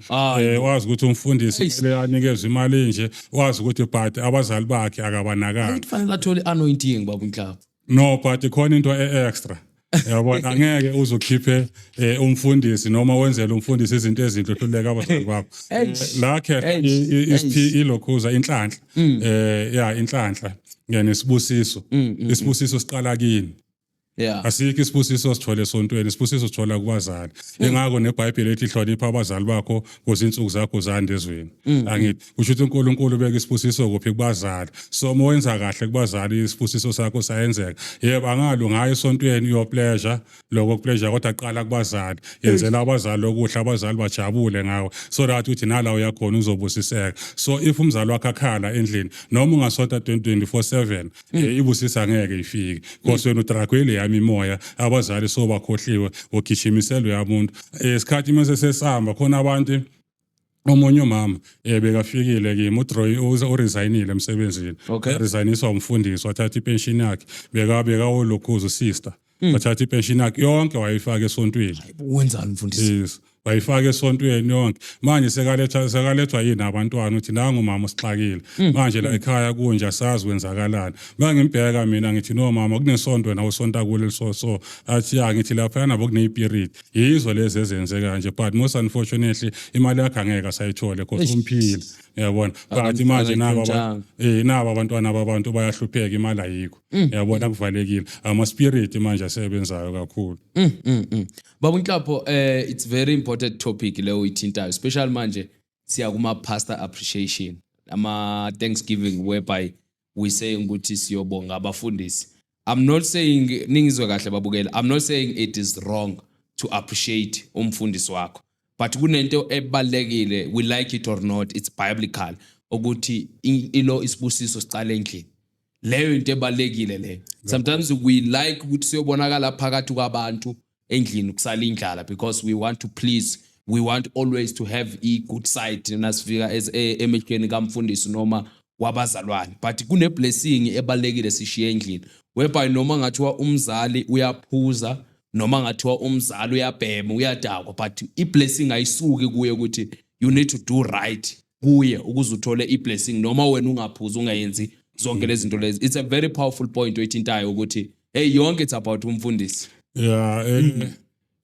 Speaker 1: Wazi ukuthi umfundisi kumele anikezwe imali nje, wazi ukuthi, but abazali bakhe akabanakanga.
Speaker 2: Kufanele athole i-anointing, baba uNhlapho.
Speaker 1: No, but ikhona into e-extra, yabona, angeke uzokhiphe umfundisi noma wenzele umfundisi izinto ezinhle, uhluleka abazali bakho. La khe isiphi ilokhuza inhlanhla, ya, inhlanhla nesibusiso, isibusiso siqala kini. Asikho isibusiso sithole esontweni, isibusiso sithola kubazali. Ingakho neBhayibheli ethi hlonipha abazali bakho kuze insuku zakho zande ezweni. Angithi kusho ukuthi uNkulunkulu ubeka isibusiso kuphi? Kubazali. So uma wenza kahle kubazali, isibusiso sakho sayenzeka. Yebo, angalunga hayi esontweni uyo pleasure, lokho pleasure, kodwa qala kubazali, yenzela abazali okuhle, abazali bajabule ngawe, so that uthi nala uyakhona uzobusiseka. So if umzali wakho akhala endlini, noma ungasonta 24/7, ibusisa ngeke ifike, because wena udragwele yami imoya, abazali sobakhohliwe, ugijimiselwe yamuntu isikhathi mase sesihamba khona abantu. Omunye umama bekafikile kimi, uDroy, uresignile emsebenzini. Resigniswa umfundisi, wathatha ipension yakhe, beka ulokhuza sister, wathatha ipension yakhe yonke wayifaka esontweni.
Speaker 2: Wenzani mfundisi?
Speaker 1: Yes, wayifaka esontweni yonke. Manje sekaletha, sekalethwa yini abantwana, uthi nangu umama usixakile manje la ekhaya, kunje asazi kwenzakalani. Mangimbheka mina ngithi, "No mama, kunesonto wena usonta kulo so so." Athi, "Ya." Ngithi, "Lapha nabo kuneyispirit, yizo lezi ezenze kanje." But most unfortunately imali yakhe angeke asayithole because umphile, uyabona. But manje nabo nabo abantwana babantu bayahlupheka, imali ayikho, uyabona, kuvalekile, ama spirit manje asebenzayo kakhulu.
Speaker 2: Baba uNhlapho, it's very important topic leyo uyithintayo, especially manje siya kuma pastor appreciation, ama Thanksgiving, whereby we saying ukuthi siyobonga abafundisi. I'm not saying, ningizwe kahle babukela, I'm not saying it is wrong to appreciate umfundisi wakho, but kunento ebalekile, we like it or not, it's biblical ukuthi ilo isibusiso sicala endlini. Leyo into ebalekile leyo. Sometimes we like ukuthi siyobonakala phakathi kwabantu, endlini kusala indlala, because we want to please, we want always to have a good side nasifika emehlweni kamfundisi noma wabazalwane. But kune blessing ebalekile sishiye endlini, whereby noma ngathiwa umzali uyaphuza, noma ngathiwa umzali uyabhema, uyadakwa, but i-blessing ayisuki kuye, ukuthi you need to do right kuye ukuze uthole i-blessing, noma wena ungaphuzi, ungayenzi zonke lezi zinto lezi. It's a very powerful point oyithintayo ukuthi hey, yonke it's about umfundisi.
Speaker 1: Ya,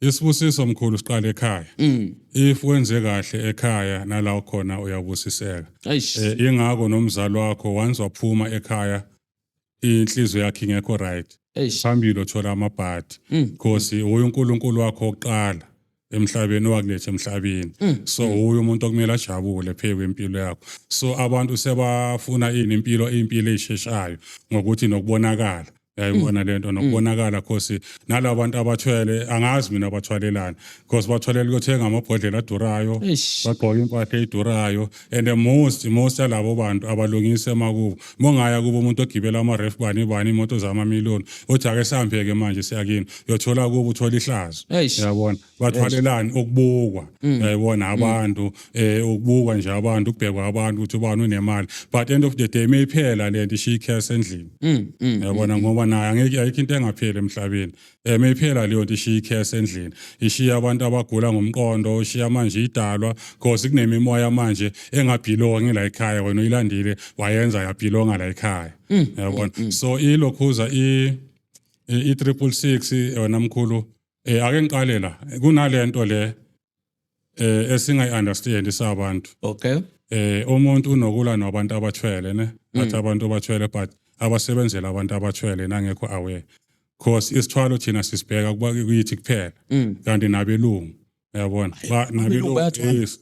Speaker 1: isibusiso mkhulu siqala ekhaya. If wenze kahle ekhaya, nala khona uyabusiseka. Ingakho nomzali wakho once waphuma ekhaya inhliziyo yakhe ingekho right, phambili uthola amabhadi, because uye uNkulunkulu wakho oqala emhlabeni owakuletha emhlabeni. So uye umuntu okumele ajabule phezu kwempilo yakho. So abantu sebafuna ini, impilo, impilo esheshayo ngokuthi nokubonakala. Uyayibona lento nokubonakala, 'cause nalabantu abathwele, angazi mina bathwalelani, 'cause bathwalela ukuthenga amabhodlela adurayo, bagqoka impahla ey'durayo, and most yalabo bantu abalungise emakubo. Mongaya kubo umuntu ogibela ama-ref bani bani, imoto zamamiliyoni, uthi ake sihambe-ke manje siyakini, uyothola kubo, uthola ihlazo. Uyabona, bathwalelani? Ukubukwa, uyayibona, abantu, ukubukwa nje abantu, ukubhekwa abantu ukuthi ubani unemali. But end of the day, mayiphela lento, ishiya ikhesi endlini, uyabona, ngoba naye angeke, ayikho into engapheli emhlabeni. Mayiphela leyo nto, ishiya ikhesi endlini, ishiya abantu abagula ngomqondo, ishiya manje idalwa, 'cause kunemimoya manje enga-belongi la ekhaya, wena uyilandile wayenza ya-belonga la ekhaya, uyabona. So ilokhuza i-666, wena mkhulu, ake ngiqale la kunalento le esingayi-understand sabantu. Umuntu unokulwa nabantu abathwele, ne athi abantu abathwele, but abasebenzela abantu abathwele nangekho aware, 'cause isithwalo thina sisibheka kuba kuyithi kuphela, kanti nabelungu, uyabona,
Speaker 3: abelungu bayathwala?
Speaker 1: Yes,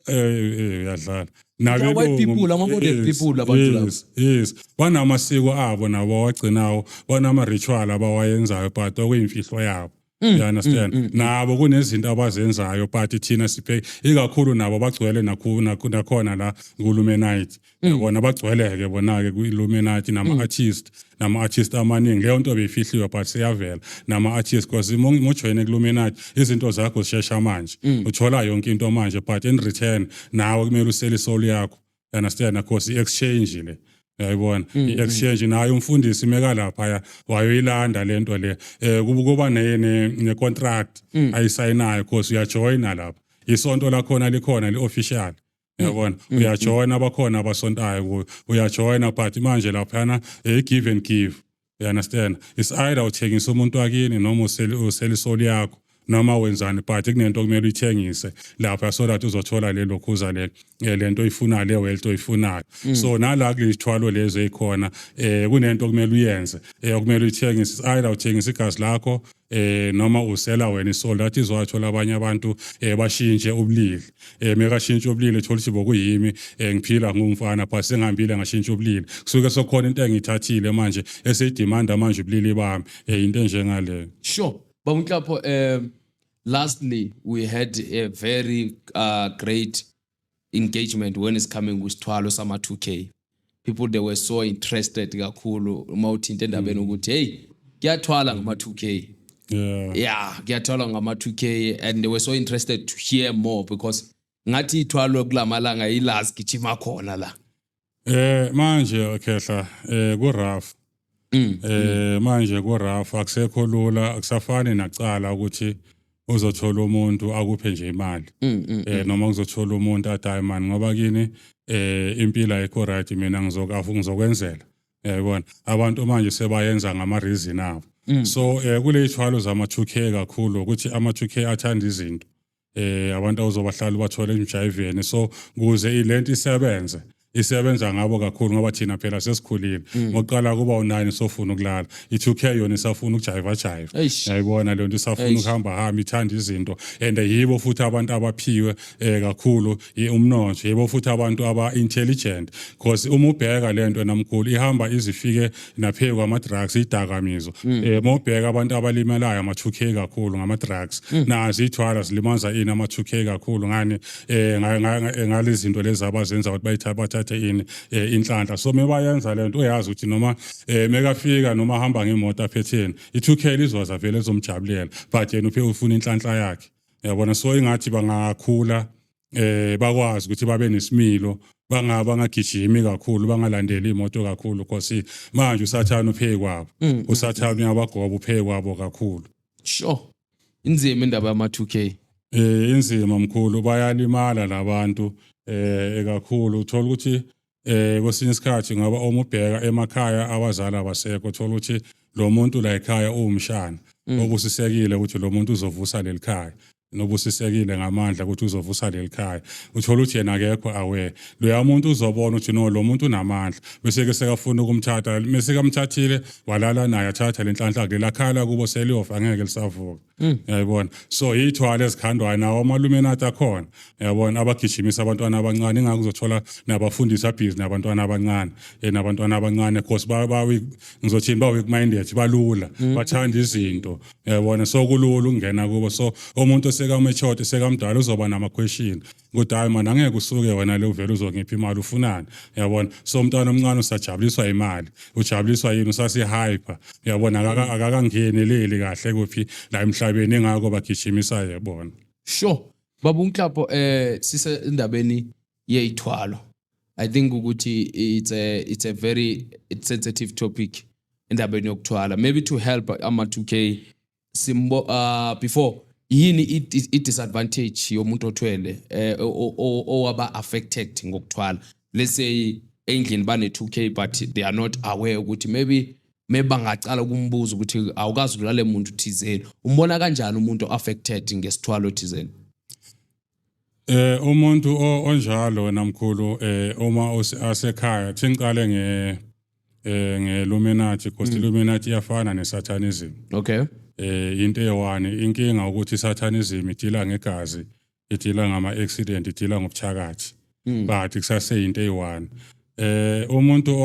Speaker 1: uyadlala.
Speaker 3: They are white people, ama-modern people abantu laba.
Speaker 1: Yes, banamasiko abo nabo awagcinawo, banama-ritual abawayenzayo, but okuyimfihlo yabo, you understand. Nabo kunezinto abazenzayo, but thina sibheke ikakhulu nabo bagcwele nakhona la ku-Illuminati, yabona, bagcwele-ke bona-ke ku-Illuminati nama-artist amaningi. Leyo nto beyifihliwe, but siyavela nama-artist, because uma ujoyine ku-Illuminati, izinto zakho zishesha manje, uthola yonke into manje, but in return nawe kumele usele i-soul yakho, you understand, 'cause i-exchange le, uyayibona, i-exchange nayo umfundisi meka laphaya wayoyilanda lento le, kuba ne contract ayisayinayo, 'cause uyajoyina lapha, isonto lakhona likhona li-official, uyabona, uyajoyina, bakhona abasontayo kuyo, uyajoyina, but manje laphana give and give, you understand. It's either uthengisa umuntu wakini noma usela i-soul yakho noma wenzani, but kunento okumele uyithengise lapha so that uzothola lelo khuza le lento oyifunayo, le wealth oyifunayo. So nala kulezithwalo lezo ezikhona, kunento okumele uyenze, okumele uyithengise. It's either uthengisa igazi lakho noma usela wena i-soul. That is why thola abanye abantu bashintshe ubulili, mekashintsha ubulili, thola ukuthi bokuyimi, ngiphila ngumfana, but sengihambile ngashintsha ubulili, kusuke sokhona into engiyithathile manje eseyidemanda manje ubulili bami, into enjengaleyo.
Speaker 2: Sure. Baba Nhlapho, lastly, we had a very great engagement when it's coming with Twalo Sama 2K. People, they were so interested kakhulu uma uthinta endabeni ukuthi hey, kuyathwala ngama 2K. Yeah, kuyathwala ngama 2K, and they were so interested to hear more because ngathi ithwalo kulamalanga ilazi gijima khona la.
Speaker 1: Manje khehla, ku rough. Manje ku rough, akusekho lula, akusafani nacala ukuthi uzothola umuntu akuphe nje imali. Noma uzothola umuntu athi, "Hayi man, ngoba kini impilo ayikho right, mina ngizokafu ngizokwenzela." Uyayibona, abantu manje sebayenza ngama reason abo. So kule ithwalo zama 2K kakhulu, ukuthi ama 2K athanda izinto. Abantu awuzobahlala ubathole emjayiveni, so kuze ilento isebenze, isebenza ngabo kakhulu, ngoba thina phela sesikhulile. Ngokuqala kuba u9 sofuna ukulala, i2K yona isafuna ukujayiva jiva. Yayibona le nto, isafuna ukuhamba hamba, ithanda izinto, and yibo futhi abantu abaphiwe kakhulu umnotho, yibo futhi abantu aba intelligent, because uma ubheka lento namkhulu, ihamba izifike naphezu kwama drugs, idakamizwa. Mawubheka abantu abalimalayo ama 2K kakhulu ngama drugs, nazi ithwala zilimaza ini ama 2K kakhulu ngani, ngalezi zinto lezi abazenza ukuthi bayithathe, bathathe ini, inhlanhla. So mebayenza lento, uyazi ukuthi noma mekafika noma ahamba ngemoto aphetheni, i2K lizoza vele ezomjabulela, but yena uphe ufuna inhlanhla yakhe, uyabona. So ingathi bangakhula, bakwazi ukuthi babe nesimilo, bangagijimi kakhulu, bangalandeli imoto kakhulu, because manje usathana uphe kwabo, usathana uyabagoba, uphe kwabo kakhulu.
Speaker 2: Sure. Inzima indaba yama 2K.
Speaker 1: Inzima mkhulu, bayalimala labantu kakhulu. Uthola ukuthi kwesinye isikhathi ngoba uma ubheka emakhaya abazali abasekho, uthola ukuthi lo muntu la ekhaya uwumshana obusisekile ukuthi lo muntu uzovusa leli khaya, nobusisekile ngamandla ukuthi uzovusa leli khaya. Uthola ukuthi yena akekho aware, loya muntu uzobona ukuthi no, lo muntu unamandla, bese ke sekafuna ukumthatha. Mase kamthathile, walala naye, athatha lenhlanhla, lela khaya kubo seliyofa, angeke lisavuka. Uyayibona? So iy'thwalo ezikhandwayo, nawo ama-Illuminati akhona, uyabona, abagijimisa abantwana abancane. Ingakho uzothola nabafundisi abhizi nabantwana abancane, cause ba ngizothini, ba-weak minded, balula, bathanda izinto, uyabona. So kulula ukungena kubo. So umuntu oseka-matured, sekamdala, uzoba nama-question ukuthi, "Hayi man, angeke usuke wena le uvele uzongipha imali, ufunani?" Uyabona? So umntwana omncane usajabuliswa imali, ujabuliswa yini, usasi-hyper, uyabona, akakangeneleli kahle kuphi la emhlabeni, engako bagijimisa yebona.
Speaker 2: Sure, baba uNhlapho, sise endabeni yeyithwalo. I think ukuthi it's a very sensitive topic endabeni yokuthwala. Maybe to help ama 2K simbo, before yini i disadvantage yomuntu othwele, owaba affected ngokuthwala? Let's say endlini bane 2K but they are not aware ukuthi maybe bangacala ukumbuza ukuthi awukazi ulale muntu thizeni. Umbona kanjani umuntu affected ngesithwalo thizeni?
Speaker 1: Umuntu onjalo, wena mkhulu, uma asekhaya, thingicale nge-Illuminati, because Illuminati iyafana ne-Satanism. Into eyi-one, inkinga ukuthi Satanism idila ngegazi, idila ngama accident, idila ngobuthakathi, but kusaseyinto eyi-one. Umuntu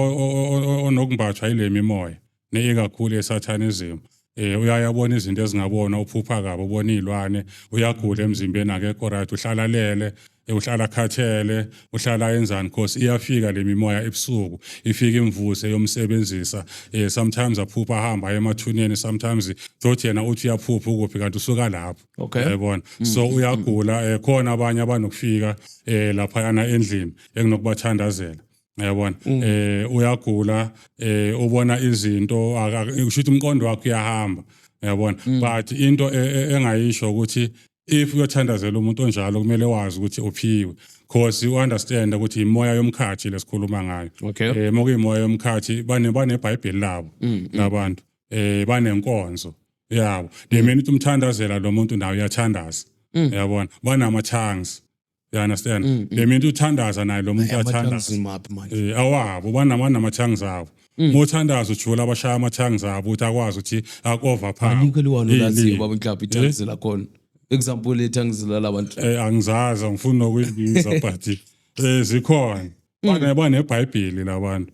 Speaker 1: onokumbathwa ile mimoya neyikakhulu esatanism, uyayabona izinto ezingabona, uphupha kabi, ubona izilwane, uyagula emzimbeni, akekho right, uhlala lele, uhlala khathele, uhlala yenzani, cause iyafika le mimoya ebusuku, ifika imvuse yomsebenzisa. Sometimes aphupha ahamba aye emathuneni, sometimes thothi yena uthi uyaphupha ukuphi, kanti usuka lapho. Yayibona? So uyagula. Khona abanye abanokufika laphayana endlini ekunokubathandazela, uyabona. Uyagula, ubona izinto, kusho ukuthi umqondo wakhe uyahamba, uyabona. But into engayisho ukuthi if uyothandazela umuntu onjalo, kumele wazi ukuthi uphiwe, cause you understand ukuthi imoya yomkhathi lesikhuluma ngayo. Mokuyimoya yomkhathi, baneBhayibheli labo labantu, banenkonzo yabo. The minute umthandazela lo muntu, nawe uyathandaza, uyabona, banama tongues, you understand? The minute uthandaza naye lo muntu uyathandaza.
Speaker 2: Maphi manje?
Speaker 1: Awabo banama tongues abo. Mothandaza ujula, abashaya ama tongues abo ukuthi akwazi ukuthi aku-overpower.
Speaker 2: Alikho liwani olaziyo, baba Nhlapho, i-tongues lakhona, example ye-tongues lalabantu?
Speaker 1: Angizazi, angifuni nokuyibiza, but zikhona. BaneBhayibheli labantu.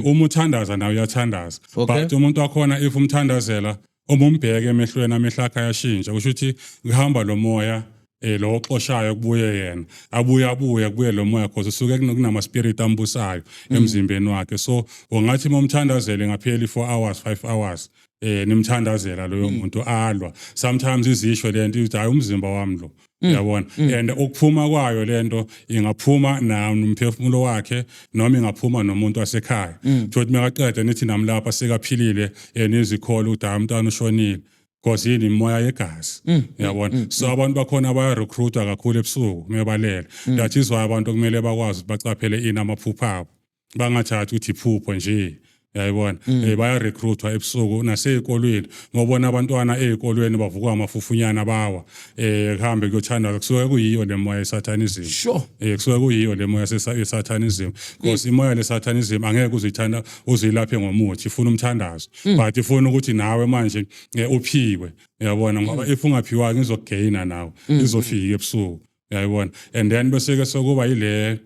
Speaker 1: Uma uthandaza nawe uyathandaza. But umuntu wakhona, if umthandazela, uma umbheke emehlweni, amehlo akhe ayashintsha, kusho ukuthi kuhamba lo moya lo oxoshayo, kubuye yena, abuye abuye kubuye lo moya, cause usuke kunama spirit ambusayo emzimbeni wakhe. So ungathi uma umthandazele, ngapheli 4 hours, 5 hours nimthandazela loyo muntu, alwa sometimes izisho lento ithi, "Hayi, umzimba wami lo," uyabona. And ukuphuma kwayo lento ingaphuma na nomphefumulo wakhe noma ingaphuma nomuntu wasekhaya. Thothi makaqeda nithi namlapha sekaphilile, nizikholo ukuthi hayi, umntwana ushonile, cause yini? Imoya yegazi, uyabona. So abantu bakhona baya-recruitwa kakhulu ebusuku mebalele. That is why abantu kumele bakwazi ukuthi bacaphele ini, amaphupho abo, bangathathi ukuthi iphupho nje, uyayibona. Baya-recruitwa ebusuku nasey'kolweni, ngobona abantwana ey'kolweni bavukwa amafufunyana, bawa, kuhambe kuyothandaza, kusuke kuyiyo le moya yesatanism. Kusuke kuyiyo le moya yesatanism, because imoya lesatanism angeke uzuyithanda uzilaphe ngomuthi, ifuna umthandazo, but ifuna ukuthi nawe manje uphiwe, uyabona, ngoba if ungaphiwanga izokugaina nawe, izofika ebusuku, uyayibona. And then bese ke sokuba yile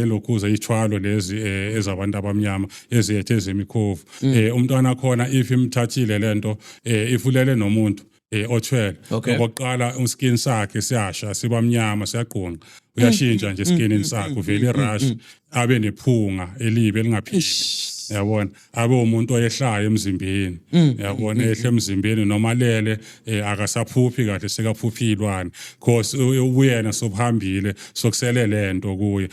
Speaker 1: lokhuza ithwalo lezi ezabantu abamnyama ezethe ezemikhovu. Umntwana khona, if imthathile lento, if ulele nomuntu othwele, okokuqala uskin sakhe siyasha, siba mnyama, siyaqonqa, uyashintsha nje skinini sakhe, uvela irash, abe nephunga elibi elingapheli, yabona, abe umuntu oyehlayo emzimbeni, yabona, ehle emzimbeni noma lele, akasaphuphi kahle, sekaphuphi ilwane, cause ubuyena sobuhambile, sokusele lento kuye,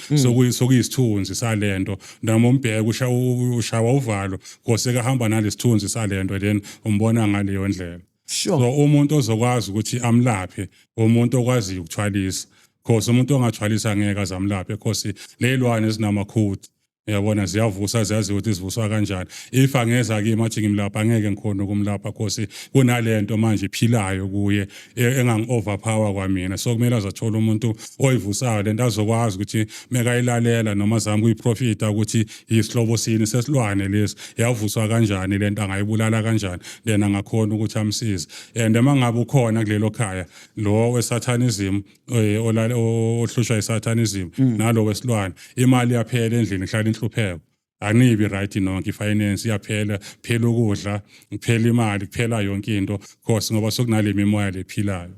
Speaker 1: sokuyisithunzi salento. Noma umbheka ushawa uvalo, cause sekahamba nalesithunzi salento, then umbona ngaleyo ndlela. So umuntu ozokwazi ukuthi amlaphe, umuntu okwaziyo ukuthwalisa, cause umuntu ongathwalisa angeke azamlaphe, cause lelwane ezinamakhodi. Uyabona, ziyavusa, ziyaziwa ukuthi zivuswa kanjani. If angeza kimi athi ngimlapha, angeke ngikhona ukumlapha, 'cause kunalento manje iphilayo kuye engangi-overpower kwamina. So kumele azathole umuntu oyivusayo lento, azokwazi ukuthi mekayilalela noma azame ukuyiprofita ukuthi isihlobo sini sesilwane lesi, yavuswa kanjani lento, angayibulala kanjani, then angakhona ukuthi amsize. And uma ngabe ukhona kulelo khaya lo we-satanism, ohlushwa i-satanism nalo wesilwane, imali iyaphela endlini, kuhlala inhlupheko, anibi right nonke, i-finance iyaphela, phela ukudla, kuphela imali, kuphela yonke into, 'cause ngoba sokunale mimoya lephilayo.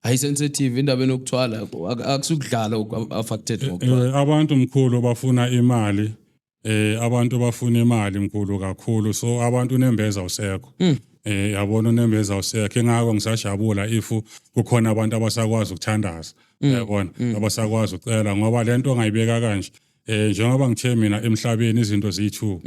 Speaker 2: Hayi, sensitive indaba enokuthwala, akusukudlala affected ngokuthwala.
Speaker 1: Abantu mkhulu bafuna imali, abantu bafuna imali mkhulu kakhulu, so abantu unembeza usekho. Yabona, unembeza usekho, ingakho ngisajabula if kukhona abantu abasakwazi ukuthandaza, yabona, abasakwazi ukucela, ngoba lento ongayibeka kanje, njengoba ngithe mina emhlabeni izinto ziyi-two.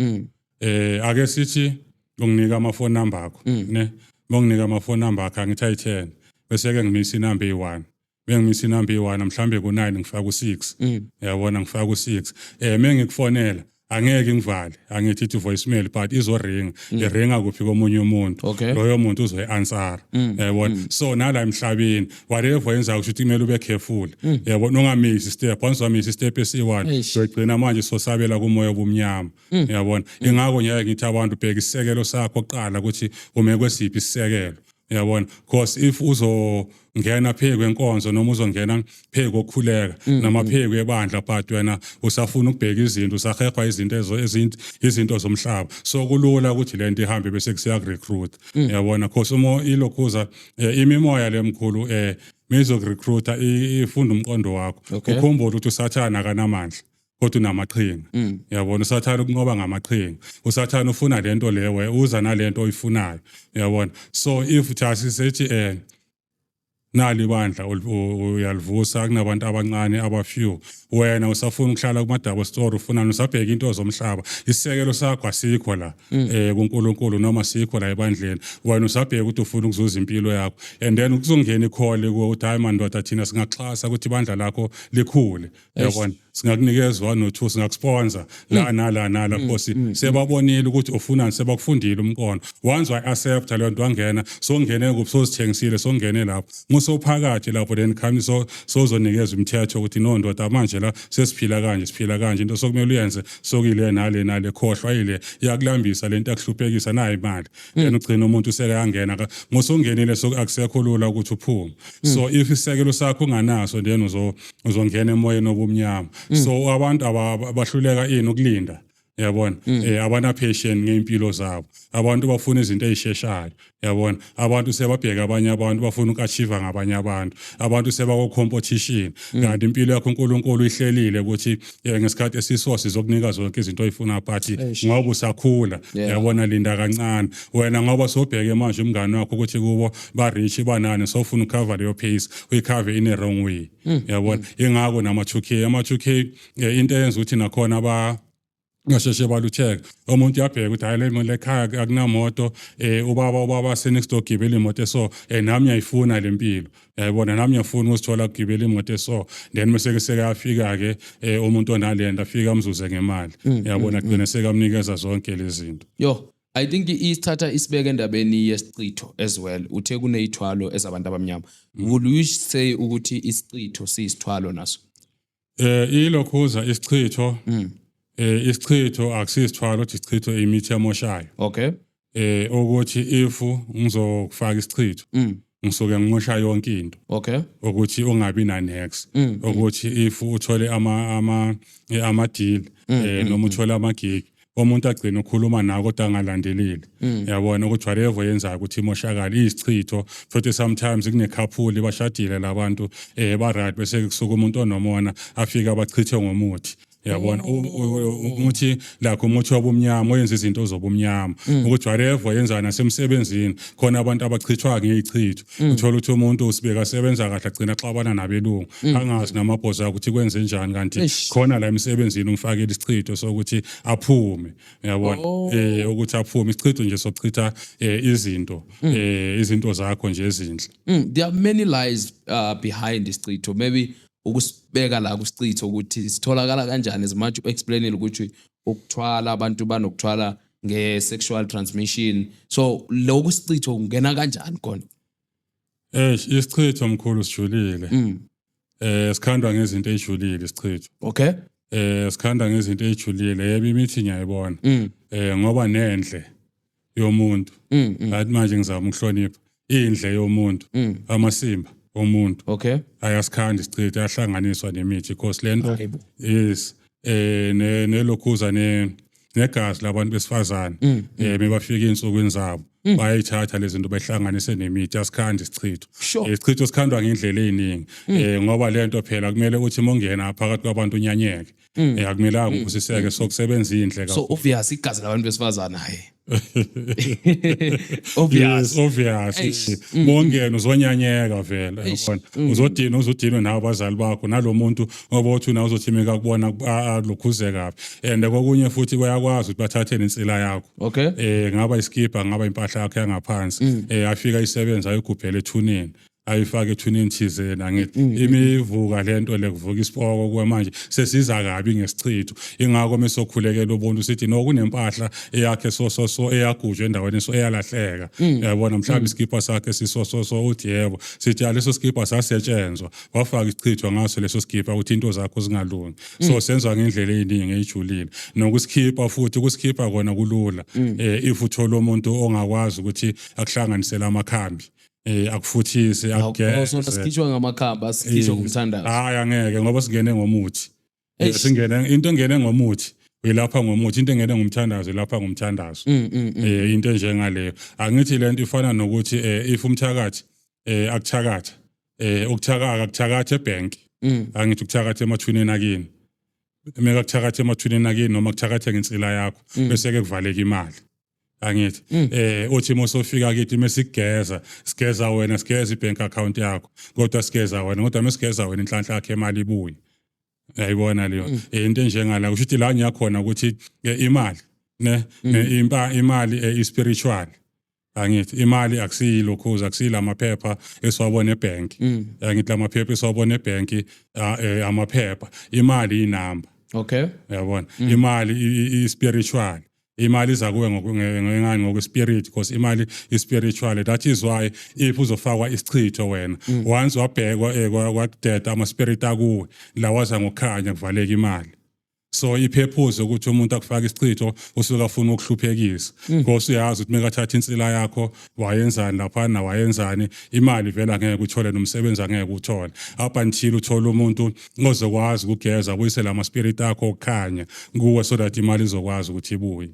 Speaker 1: Ake sithi unginika ama phone number akho, ne monginika ama phone number akho, angithi ayi-10, bese ke ngimisa inumber eyi-1, bengimisa inumber eyi-1, mhlambe ku-9 ngifaka u-6, yabona, ngifaka u-6. Mengikufonela angeke ngivale, angithi ithi voicemail, but izoringa, iringa kuphi? Komunye umuntu. Loyo muntu uzoyi-answera, yabona. So nala emhlabeni, whatever yenza, kusho ukuthi kumele ube careful, yabona, ungamisi step, once wamisa istep esi-1, uyagcina manje sosabela kumoya obumnyama, yabona. Ingakho ngeke ngithi abantu bheka isisekelo sakho kuqala, ukuthi ume kwesiphi isisekelo, yabona, because if uzongena phezu kwenkonzo noma uzongena phezu kokukhuleka noma phezu kwebandla, but wena usafuna ukubheka izinto, usahehwa izinto ezo ezinto, izinto zomhlaba, so kulula ukuthi lento ihambe bese kusiya recruit, yabona, because uma ilokhuza imimoya lemkhulu mizokurecruita, ifunda umqondo wakho. Ukhumbule ukuthi uSathana akanamandla kodwa unamaqhinga, yabona. Usathana ukunqoba ngamaqhinga. Usathana ufuna lento lewe, uza nalento oyifunayo, uyabona. So if thasi sethi nali ibandla uyalivusa kunabantu abancane aba-few, wena usafuna ukuhlala kuma-double story, ufuna usabheka into zomhlaba, isisekelo sakho asikho la kuNkulunkulu noma sikho la ebandleni, wena usabheka ukuthi ufuna ukuzuza impilo yakho, and then kuzongena ikhole kuwe ukuthi, "Hayi man ndoda, thina singaxhasa ukuthi ibandla lakho likhule, yabona, singakunikeza one or two, singakusponsor la nala nala," because sebabonile ukuthi ufunani, sebakufundile umqondo. Once wa-accepta leyo nto, wangena, songene kuphi? Sozithengisile, songene lapho, musophakathi lapho, then khami so sozonikeza umthetho ukuthi, "No ndoda, manje la sesiphila kanje, siphila kanje, into sokumele uyenze sokile nale nale, khohlwa ile iyakulambisa lento, yakuhluphekisa, nayo imali." Then ugcina umuntu usekayangena, ngosongenile, so akusekho lula ukuthi uphume. So if isisekelo sakho unganaso, then uzongena emoyeni obumnyama. So abantu abahluleka ini? Ukulinda, yabona. Abana patience ngeimpilo zabo. Abantu bafuna izinto ezisheshayo, yabona. Abantu sebabheka abanye abantu, bafuna uku-achieve ngabanye abantu. Abantu sebako competition, kanti impilo yakho uNkulunkulu uyihlelile ukuthi ngesikhathi esiso sizokunika zonke izinto oyifuna, but ngoba usakhula, yabona, linda kancane wena, ngoba sobheke manje umngane wakho ukuthi kubo ba rich, banani, sofuna ucover leyo pace, uyicover in a wrong way, yabona. Ingakho nama 2K, ama 2K, into eyenza ukuthi nakhona ba ngasheshe balutheka, umuntu uyabheka ukuthi, hayi, le mali ekhaya akunamoto, ubaba se next door gibela imoto eso, nami ngiyayifuna le mpilo, yayibona, nami ngiyafuna ukuzithola kugibela imoto eso. Then bese ke sekayafika ke umuntu onalento, afika amzuze ngemali, yabona, gcina sekamnikeza zonke lezi zinto.
Speaker 2: Yo, I think isithatha isibeke endabeni yesichitho as well. Uthe kuneyithwalo ezabantu abamnyama. Will you say ukuthi isichitho siyisithwalo naso?
Speaker 1: Ilokhuza isichitho, isichitho akusisithwalo, ukuthi isichitho imithi emoshayo. Ukuthi if ngizokufaka isichitho, ngisuke ngimosha yonke into, ukuthi ungabi na next, ukuthi if uthole ama deal noma uthole ama gig, umuntu agcina ukhuluma nawe kodwa angalandeleli, yabona, ukuthi whatever yenzayo ukuthi imoshakala, isichitho. Futhi sometimes kune-couple bashadile labantu, ba right, bese kusuka umuntu onomona afika abachithe ngomuthi, yabona. Umuthi lakho, umuthi wobumnyama oyenza izinto zobumnyama, ukuthi whatever yenza nasemsebenzini, khona abantu abachithwa ngezichitho. Uthola ukuthi umuntu usibeka sebenza kahle, agcina axabana nabelungu, angazi namabhosi akhe ukuthi kwenze njani, kanti khona la emsebenzini umfakele isichitho sokuthi aphume, uyabona. Ukuthi aphume, isichitho nje sokuchitha izinto, izinto zakho nje ezinhle.
Speaker 2: There are many lies behind isichitho. Maybe Ukusibeka la kusichitho ukuthi sitholakala kanjani, as much explainile ukuthi ukuthwala, abantu banokuthwala nge-sexual transmission, so lokhu sichitho kungena kanjani khona?
Speaker 1: Isichitho, mkhulu, sijulile. Sikhandwa ngezinto ezijulile isichitho. Sikhanda ngezinto ezijulile. Yebo, imithi ngiyayibona. Ngoba nendle yomuntu. Athi manje ngizama ukuhlonipha indle yomuntu. Amasimba omuntu. Ayasikhanda isichitho, ayahlanganiswa nemithi because lento
Speaker 2: Hayibo.
Speaker 1: yes, ne nelokhuza ne negazi labantu besifazane, mebafika insukwini zabo, bayayithatha lezi zinto behlanganise nemithi, asikhanda isichitho. Isichitho sikhandwa ngendlela eziningi, ngoba lento phela kumele ukuthi mongena phakathi kwabantu unyanyeke. Akumelanga ubusiseke, sokusebenza indle.
Speaker 2: So obvious igazi labantu besifazana, hayi, obvious.
Speaker 1: Yes, obvious.
Speaker 2: Eish.
Speaker 1: Mongena uzonyanyeka vele, yabona, uzodina, uzodinwe nawe abazali bakho nalomuntu, ngoba uthi una uzothi meka kubona lokhuze kabi, and kokunye futhi bayakwazi ukuthi bathathe nensila yakho. Ngaba iskipa, ngaba impahla yakho yangaphansi, afika isebenza, ayigubhele ethuneni, ayifake ethuneni thizeni. Angithi imivuka lento le, kuvuka isipoko kuwe. Manje sesiza kabi ngesichitho, ingakho mesokhulekela ubuntu sithi no, kunempahla eyakhe so so so eyagujwa endaweni so eyalahleka, uyabona, mhlawumbe iskipa sakhe siso so so, uthi yebo, sithi ya, leso skipa sasetshenzwa, wafaka isichitho ngaso leso skipa ukuthi into zakho zingalungi. So senziwa ngendlela eziningi ejulile nokusikhipha futhi. Ukusikhipha kona kulula, if uthola umuntu ongakwazi ukuthi akuhlanganisele amakhambi, akufuthise,
Speaker 2: Oh, so
Speaker 1: akugeze.
Speaker 2: sikhishwa ngamakhamba, sikhishwa ngumthandazo?
Speaker 1: Hayi, angeke, ngoba singene ngomuthi.
Speaker 2: Eish.
Speaker 1: Singene into engene ngomuthi uyilapha ngomuthi, into engene ngumthandazo uyilapha ngumthandazo. Into enjengaleyo, angithi lento ifana nokuthi if umthakathi akuthakatha, ukuthakaka akuthakatha ebank. Angithi ukuthakatha emathuneni akini, meka kuthakatha emathuneni akini noma kuthakatha ngensila yakho, bese ke kuvaleka imali, angithi uthi mosofika kithi mesigeza, sigeza wena, sigeza ibank account yakho, kodwa sigeza wena, kodwa mesigeza wena inhlanhla yakhe imali ibuye, uyayibona leyo? Into enjengala kusho ukuthi la ngiyakhona ukuthi imali ne impa imali i-spiritual. Angithi imali akusiyilokhuza, akusiyila maphepha esiwabona ebank. Angithi lamaphepha esiwabona ebank, amaphepha, imali inamba. Uyabona, imali i-spiritual, imali iza kuwe ngengani, ngokwe-spirit, because imali i-spiritual. That is why if uzofakwa isichitho wena, once wabhekwa, kwadeda ama-spirit akuwe lawaza ngokukhanya, kuvaleka imali. So iphephuze ukuthi umuntu akufaka isichitho usuke afuna ukuhluphekisa, because uyazi ukuthi mekathatha insila yakho wayenzani laphana, wayenzani, imali vele angeke uthole, nomsebenzi angeke uthole, up until uthole umuntu ozokwazi ukugeza, abuyisele ama-spirit akho okukhanya kuwe, so that imali izokwazi ukuthi ibuye.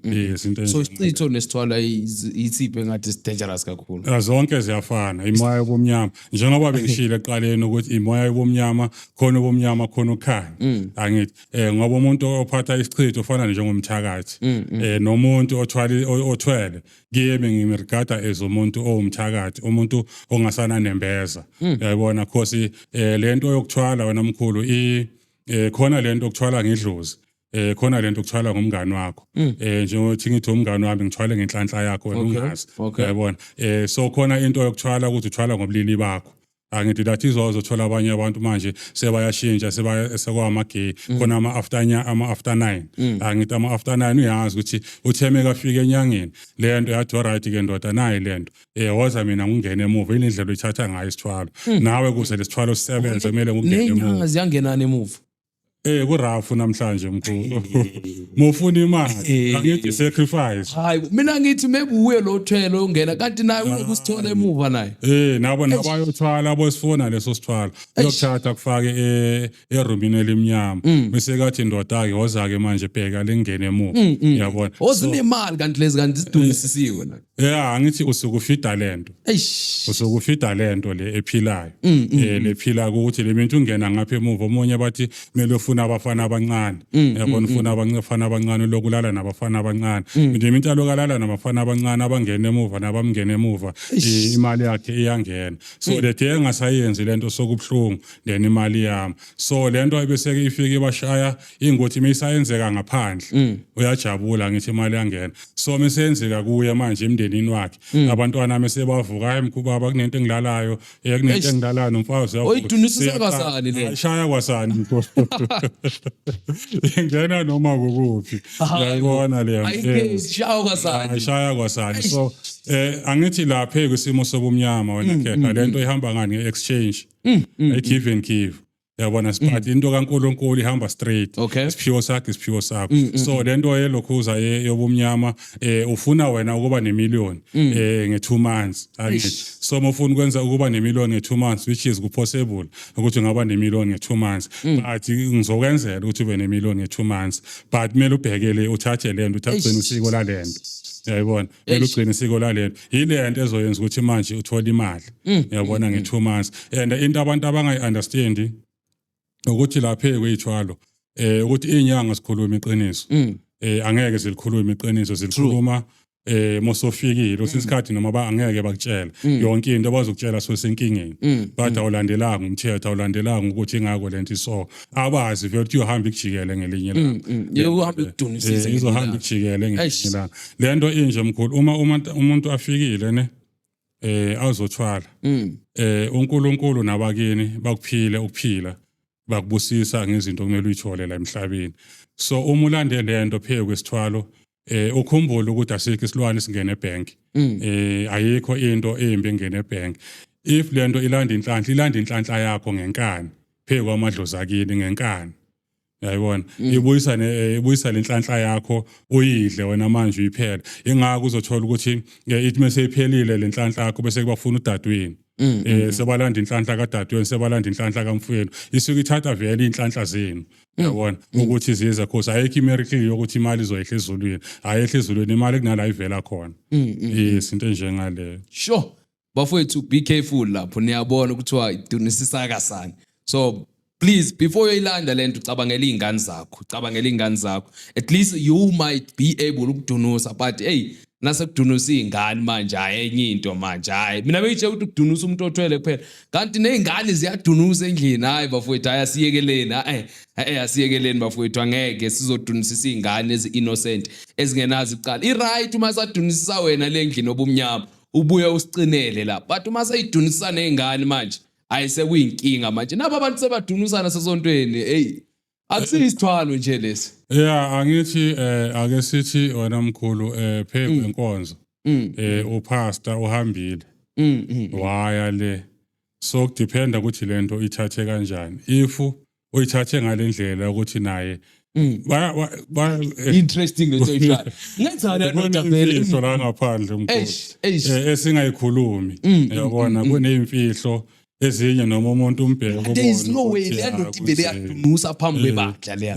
Speaker 1: Yes, into
Speaker 2: So
Speaker 1: enjengaleyo.
Speaker 2: Isichitho nesithwala isiphi engathi is dangerous kakhulu?
Speaker 1: Zonke ziyafana, imoya yobumnyama, njengoba bengishilo ekuqaleni ukuthi imoya yobumnyama, khona ubumnyama, khona ukukhanya, angithi ngoba umuntu ophatha isichitho ufana njengomthakathi, nomuntu othwala, othwele, kimi ngimregada as umuntu owumthakathi, umuntu ongasana nembeza, uyayibona, cause lento yokuthwala wena mkhulu i khona lento okuthwala ngedlozi, khona lento okuthwala ngomngani wakho, njengokuthi ngithi umngani wami ngithwale ngenhlanhla yakho, wena ungazi. Uyayibona, so khona into yokuthwala ukuthi uthwala ngobulili bakho, angithi that is why uzothola abanye abantu manje sebayashintsha, sebaya sekwama-gay, khona ama-after ama-after 9, angithi ama-after 9, uyazi ukuthi utheme kafika enyangeni le nto, yathi alright ke ndoda, nayi le nto, woza mina ngingene emuva. Yini indlela oyithatha ngayo isithwalo nawe? Kuze lesithwalo sisebenze kumele ngungene emuva.
Speaker 2: Ney'nyanga ziyangenana emuva?
Speaker 1: Kurafu namhlanje, mkhulu, mufuna imali, angithi sacrifice.
Speaker 2: Hayi, mina ngithi maybe uye lo thwele ongena, kanti naye unokusithola emuva naye.
Speaker 1: Nabo nabayothwala abosifuna leso sithwalo, uyokuthatha kufake erumini elimnyama, bese kathi ndoda ke, woza ke manje, bheka lengene emuva, uyabona.
Speaker 2: Ozinemali kanti lezi, kanti zidumisisiwe na?
Speaker 1: Yeah, angithi usuke ufida lento. Usuke ufida lento le ephilayo, lephila ukuthi le muntu ungena ngapha emuva, omunye bathi kumele ufuthe. Ufuna abafana abancane, yabona, ufuna abafana abancane, lokulala nabafana abancane nje. Imintu alokalala nabafana abancane, abangena emuva nabamngena emuva, imali yakhe iyangena. So the day engasayenzi lento, sokubuhlungu, then imali yami. So lento ebese ke ifike ibashaya ingothi meyisayenzeka ngaphandle, uyajabula, ngithi imali yangena. So mesenzeka kuye manje emndenini wakhe, abantwana mese bavuka, "Hayi mkhubaba, kunento engilalayo, kunento engilalayo nomfazi."
Speaker 2: Oyidunisisa kwasani le.
Speaker 1: Shaya kwasani, ingena noma kukuphi, uyayibona leyo?
Speaker 2: Ayikhethi, shaya kwasani.
Speaker 1: Shaya kwasani. So angithi lapha kwisimo sobumnyama, wena khetha lento ihamba ngani? Nge-exchange, i-give and give, yabona, but into kaNkuluNkulu ihamba straight. Isiphiwo sakhe, isiphiwo sakho. So lento yelokhuza yobumnyama, ufuna wena ukuba nemillion nge2 months, angithi? So mufuna ukwenza ukuba nemillion nge2 months, which is possible ukuthi ungaba nemillion nge2 months, but ngizokwenzela ukuthi ube nemillion nge2 months, but kumele ubhekele, uthathe lento, uthathe usiko lalento, uyayibona? Kumele ugcine isiko lalento, yile nto ezoyenza ukuthi manje uthole imali, uyabona, nge2 months. And into abantu abangayi-understand ukuthi lapha kweyithwalo, ukuthi inyanga sikhuluma iqiniso, angeke zilikhulume iqiniso, zilikhuluma mosofikile usisikhathi, noma ba angeke bakutshela yonke into abazokutshela. So senkingeni, but awulandelanga umthetho, awulandelanga ukuthi ingako lento iso, abazi vele ukuthi uyohamba ikujikele ngelinye ilanga.
Speaker 2: Yokuhamba ikudunisise.
Speaker 1: Izohamba ikujikele ngelinye ilanga lento inje, mkhulu. Uma umuntu afikile ne azothwala, uNkulunkulu nabakini bakuphile ukuphila, bakubusisa ngezinto okumele uyithole la emhlabeni. So uma ulande lento phezu kwesithwalo, ukhumbule ukuthi asikho isilwane singena ebank, ayikho into embi engena ebank. If lento ilanda inhlanhla, ilanda inhlanhla yakho ngenkani phezu kwamadlozi akini ngenkani, uyayibona? Ibuyisa ibuyisa lenhlanhla yakho, uyidle wena manje, uyiphele. Ingakho uzothola ukuthi ithi mase iphelile lenhlanhla yakho, bese kubafuna udadewenu, sebalanda inhlanhla kadadewenu, sebalanda inhlanhla kamfowenu. Isuke ithatha vele inhlanhla zenu, uyabona, ukuthi zize, cause ayikho imiracle yokuthi imali izoyehla ezulwini. Ayehla ezulwini imali, kunala ivela khona. Yes, into enjengaleyo.
Speaker 2: Sure, bafowethu, be careful lapho. Niyabona kuthiwa idunisisa kasani. So please, before uyoyilanda lento, ucabangela iy'ngane zakho, ucabangela iy'ngane zakho. At least you might be able ukudunusa, but hey, nasekudunusa iy'ngane manje, hhayi, enye into manje. Hhayi, mina bengitshela ukuthi kudunusa umuntu othwele kuphela, kanti ney'ngane ziyadunusa endlini. Hhayi bafowethu, hhayi, asiyekeleni. Hhayi, asiyekeleni bafowethu, angeke sizodunisisa iy'ngane ezi-innocent ezingenazo icala. I-right uma sadunisisa wena le ndlini obumnyama, ubuye usicinele la, but uma seyidunisa ney'ngane manje, hayi, sekuyinkinga manje. Nabo abantu sebadunusana sesontweni. Hey, akusiyisithwalo nje lesi.
Speaker 1: Yeah, angithi ake sithi wena mkhulu, phezu kwenkonzo, upastor uhambile, waya le. So kudependa ukuthi lento ithathe kanjani. If uyithathe ngalendlela ukuthi naye baya
Speaker 2: Interesting lento oyishayo. Ngenzani ndoda vele?
Speaker 1: Imfihlo la ngaphandle, mkhulu,
Speaker 2: Eish, eish.
Speaker 1: Esingayikhulumi, uyabona, kuneyimfihlo ezinye noma umuntu umbheke.
Speaker 2: There is no way leya ndoda ivele yadunusa phambi kwebandla leya.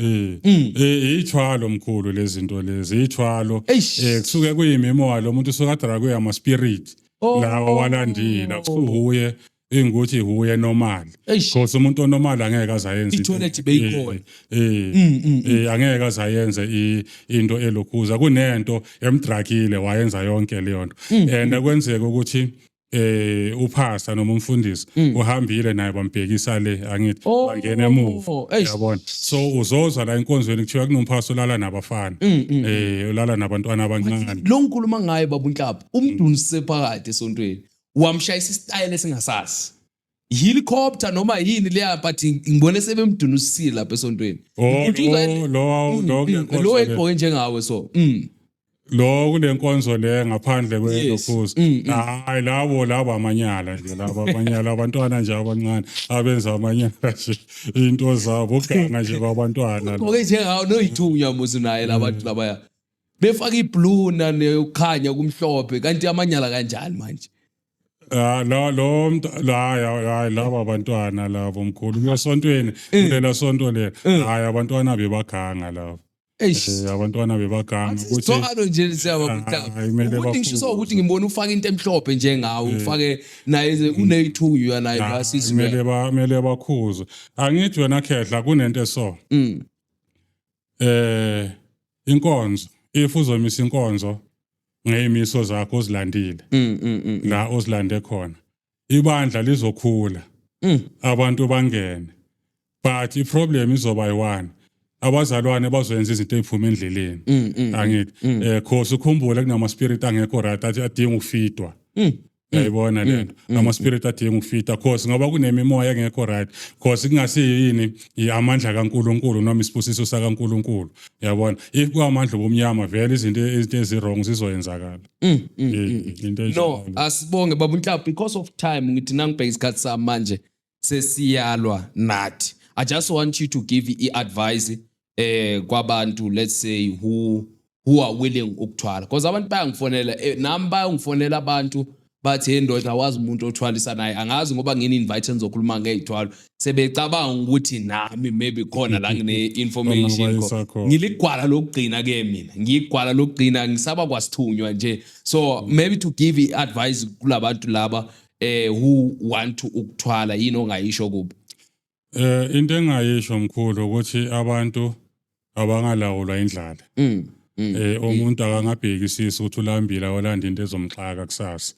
Speaker 1: Ithwalo mkhulu, lezi zinto lezi ithwalo.
Speaker 2: Eish.
Speaker 1: Kusuke kuyimimoya, lo muntu usuke adra kuye ama spirit lawa walandile, akusuhuye ingukuthi huye normal,
Speaker 2: Eish.
Speaker 1: because umuntu onormal angeke azayenze into-
Speaker 2: I-toilet beyikhona.
Speaker 1: Angeke azayenze into elokhuza, kunento emdrakile wayenza yonke leyo nto. And kwenzeka ukuthi upastor noma umfundisi uhambile naye, bambhekisa le, angithi? Bangena emuva, yabona? So uzozwa la enkonzweni kuthiwa kunomphaso olala nabafana, ulala nabantwana abancane.
Speaker 2: Lo ngikhuluma ngaye, baba uNhlapho, umdunise phakathi esontweni, wamshayisa isitayela esingasazi, helicopter noma yini leya, but ngibone sebemdunusile lapha esontweni.
Speaker 1: Oh,
Speaker 2: Uthi
Speaker 1: lo kule nkonzo
Speaker 2: lo
Speaker 1: le.
Speaker 2: egqoke njengawe so.
Speaker 1: Lo kule nkonzo le ngaphandle kwelokhuza. Hayi, labo amanyala nje, labo amanyala, abantwana nje abancane abenza amanyala nje, into zabo, uganga nje kwabantwana.
Speaker 2: Ugqoke njengawe noyithunywa muzi naye labantu labaya. Befaka iblue neyokukhanya kumhlophe, kanti amanyala kanjani manje?
Speaker 1: Ah, lo la, hayi, laba abantwana labo, mkhulu, kuyasontweni kulela sonto lela, hayi, abantwana bebaganga labo.
Speaker 2: Eish.
Speaker 1: Abantwana bebaganga ukuthi
Speaker 2: Sithwalo nje siyaba
Speaker 1: Hayi, kumele
Speaker 2: ukuthi ngisho
Speaker 1: bakhuzwe.
Speaker 2: Ukuthi ngibona ufake into emhlophe njengawe, ufake naye uneyithunywa naye basisi.
Speaker 1: Kumele bakhuzwe. Angithi wena khehla, kunento eso. Inkonzo, if uzomisa inkonzo ngeyimiso zakho ozilandile la ozilande khona, ibandla lizokhula, abantu bangene, but iproblem izoba yi-one: abazalwane bazoyenza izinto ey'phuma endleleni. Angithi cause ukhumbule kunama spirit angekho right, athi adinga ukufidwa. Uyayibona lento, ama spirit adinga ukufida, cause ngoba kunemimoya engekho right, cause kungasiyini amandla kaNkuluNkulu noma isibusiso sakaNkuluNkulu, yabona? If kwamandla obumnyama vele, izinto ezi-wrong zizoyenzakala. Into
Speaker 2: No.
Speaker 1: enjalo.
Speaker 2: Asibonge, baba uNhlaba. Because of time, ngithi nangibheka isikhathi sami manje sesiyalwa nathi. I just want you to give i-advice kwabantu, let's say, who are willing ukuthwala, because abantu bayangifonela, nami bayangifonela abantu, bathi, "Hey ndoda, awazi umuntu othwalisa naye." Angazi ngoba ngini invite nizokhuluma ngey'thwalo, sebecabanga ukuthi nami maybe khona la ngine information.
Speaker 1: Ongabayisa khona.
Speaker 2: Ngiligwala lokugcina ke mina, ngiyigwala lokugcina, ngisaba kwasithunywa nje. So maybe to give i-advice kulabantu laba who want to ukuthwala, yini ongayisho kubo?
Speaker 1: Into engayisho, mkhulu, ukuthi abantu abangalawulwa indlala. Umuntu akangabhekisisi ukuthi ulambile, awolanda into ezomxaka kusasa.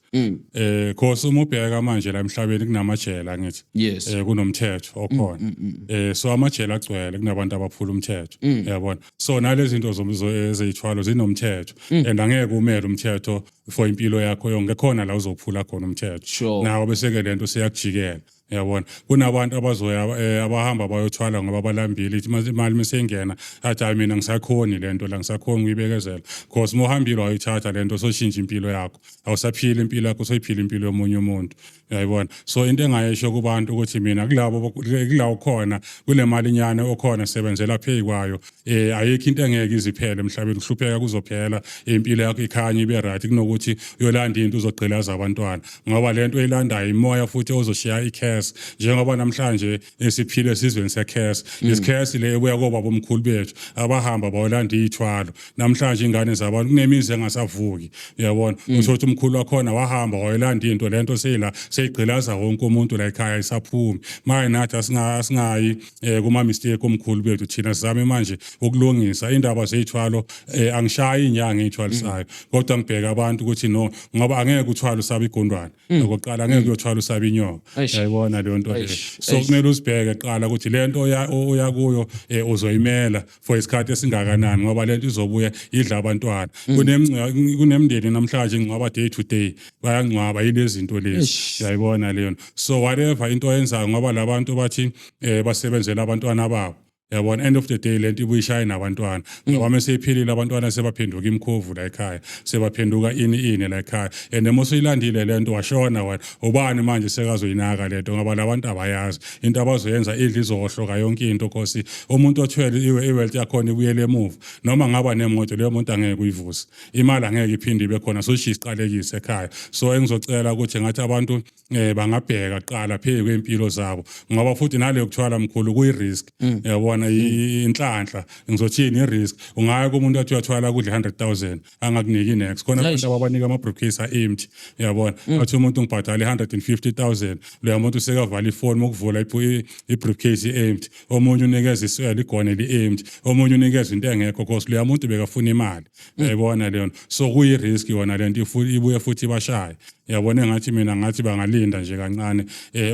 Speaker 1: Cause uma ubheka manje la emhlabeni kunamajele, angithi?
Speaker 2: Yes.
Speaker 1: Kunomthetho okhona. So amajele agcwele, kunabantu abaphula umthetho. Uyabona? So nalezi zinto ezeyithwalo zinomthetho and angeke umele umthetho for impilo yakho yonke, khona la uzophula khona umthetho. Nawo bese ke lento seyakujikela. Uyabona, kunabantu abazoya abahamba bayothwala ngoba balambile, ithi imali meseyingena athi, "Hayi, mina ngisakhoni lento la, ngisakhoni ukuyibekezela." Cause uma uhambile wayithatha lento, soshintsha impilo yakho, awusaphili impilo yakho, soyiphila impilo yomunye umuntu, uyayibona? So into engayisho kubantu ukuthi mina kulabo kulawo khona kule mali nyane okhona, sebenzela phezu kwayo. Ayikho into engeke iziphele emhlabeni, kuhlupheka kuzophela, impilo yakho ikhanye ibe right, kunokuthi uyolanda into uzogqilaza abantwana, ngoba lento oyilandayo imoya futhi ozoshiya i-curse, njengoba namhlanje esiphile esizweni se-curse. Isi-curse le ebuya kobaba omkhulu bethu abahamba bayolanda iy'thwalo. Namhlanje ingane zabantu kunemizi engasavuki, uyabona? Uthola ukuthi umkhulu wakhona wahamba wayolanda into, lento seyila seyigqilaza wonke umuntu la ekhaya, isaphumi. Manje nathi asingayi kuma mistake omkhulu bethu, thina sizame manje ukulungisa indaba zey'thwalo. Angishayi inyanga ey'thwalisayo, kodwa ngibheka abantu ukuthi no, ngoba angeke uthwale usaba igundwane okokuqala, angeke uyothwala usaba inyoka. Uyayibona leyo nto leyo? So kumele uzibheke kuqala ukuthi lento oya kuyo uzoyimela for isikhathi esingakanani, ngoba lento izobuya idla abantwana. Kunemindeni namhlanje ingcwaba day to day, bayangcwaba yilezi zinto lezi. Uyayibona leyo nto? So whatever into oyenzayo, ngoba labantu bathi basebenzela abantwana babo, yabona, end of the day lento ibuye ishaye nabantwana, ngoba mase iphilile abantwana sebaphenduka imkhovu la ekhaya, sebaphenduka ini ini la ekhaya. And uma usuyilandile lento washona wena, ubani manje sekazoyinaka lento? Ngoba labantu abayazi into abazoyenza, idla izohohloka yonke into, cause umuntu othwele i-wealth yakhona ibuyele emuva. Noma ngaba nemoto, leyo muntu angeke uyivuse, imali angeke iphinde ibe khona, soshiya isiqalekiso ekhaya. So engizocela ukuthi ngathi abantu bangabheka kuqala phezu kwempilo zabo, ngoba futhi nale yokuthwala, mkhulu, kuyi-risk, yabona? Inhlanhla ngizothini, i-risk. Ungaya kumuntu athi uyathwala kudla 100,000, angakuniki next. Khona abantu ababanika ama-briefcase a-empty, yabona? Athi umuntu, "Ngibhadala i-150,000." Loya muntu usekavala ifoni ukuvula i-briefcase i-empty. Omunye unikeza iswele, igone li-empty, omunye unikeza into engekho, cause loya muntu bekafuna imali, uyayibona leyo nto? So kuyi-risk yona lento, ibuye futhi ibashaye, yabona? Engathi mina ngathi bangalinda nje kancane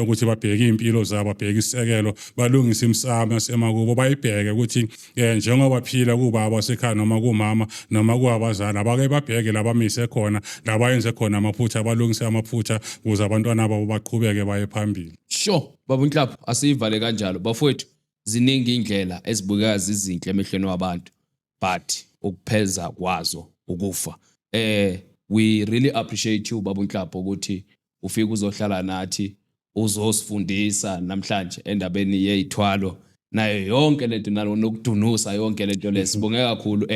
Speaker 1: ukuthi babheke iy'mpilo zabo, babheke isisekelo, balungise imisamo yasemakubo, bayibheke ukuthi njengoba phila kubaba wasekhaya noma kumama noma kuwabazali, abake babheke la bamise khona, la bayenze khona amaphutha, balungise amaphutha ukuze abantwana babo baqhubeke baye phambili.
Speaker 2: Sure, baba uNhlapho, asiyivale kanjalo. Bafowethu, ziningi indlela ezibukeka zizinhle emehlweni wabantu, but ukupheza kwazo ukufa. We really appreciate you, baba uNhlapho, ukuthi ufike uzohlala nathi, uzosifundisa namhlanje endabeni yey'thwalo nayo yonke lento nalo nokudunusa yonke lento le. Sibonge kakhulu,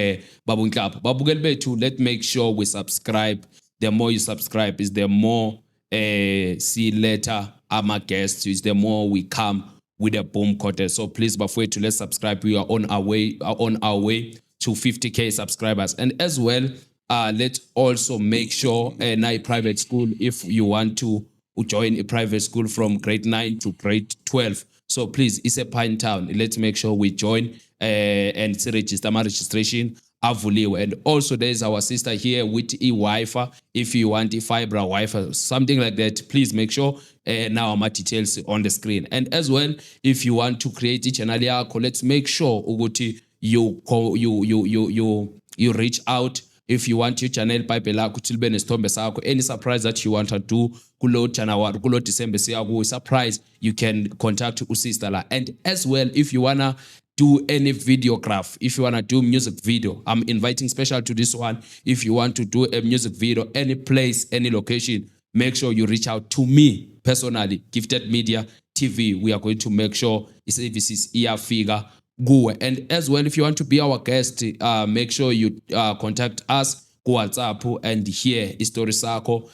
Speaker 2: baba uNhlapho. Babukeli bethu, let make sure we subscribe. The more you subscribe is the more siletha ama guests, is the more we come with a boom content. So please, bafowethu, let's subscribe. We are on our way to 50K subscribers. And as well, let's also make sure na private school, if you want to join a private school from grade 9 to grade 12, so please, it's a Pine Town, let's make sure we join and register. My registration avuliwe. And also there's our sister here with e-Wi-Fi. If you want e-fiber Wi-Fi, something like that, please make sure now my details on the screen. And as well, if you want to create i-channel yakho, let's make sure ukuthi you call, you reach out. If you want your channel bible lakho ukuthi libe nesithombe sakho, any surprise that you want to do kulo January, kulo December siya kuwo, surprise, you can contact usister la. And as well, if you wanna do any videograph, if you wanna do music video, I'm inviting special to this one. If you want to do a music video, any place, any location, make sure you reach out to me personally, Gifted Media TV. We are going to make sure i-services iyafika kuwe. And as well, if you want to be our guest, make sure you contact us ku-WhatsApp and hear isitori sakho.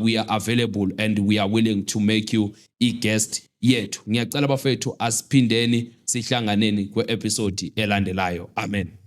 Speaker 2: We are available and we are willing to make you i-guest yethu. Ngiyacela bafethu, asiphindeni sihlanganeni kwe-episode elandelayo. Amen.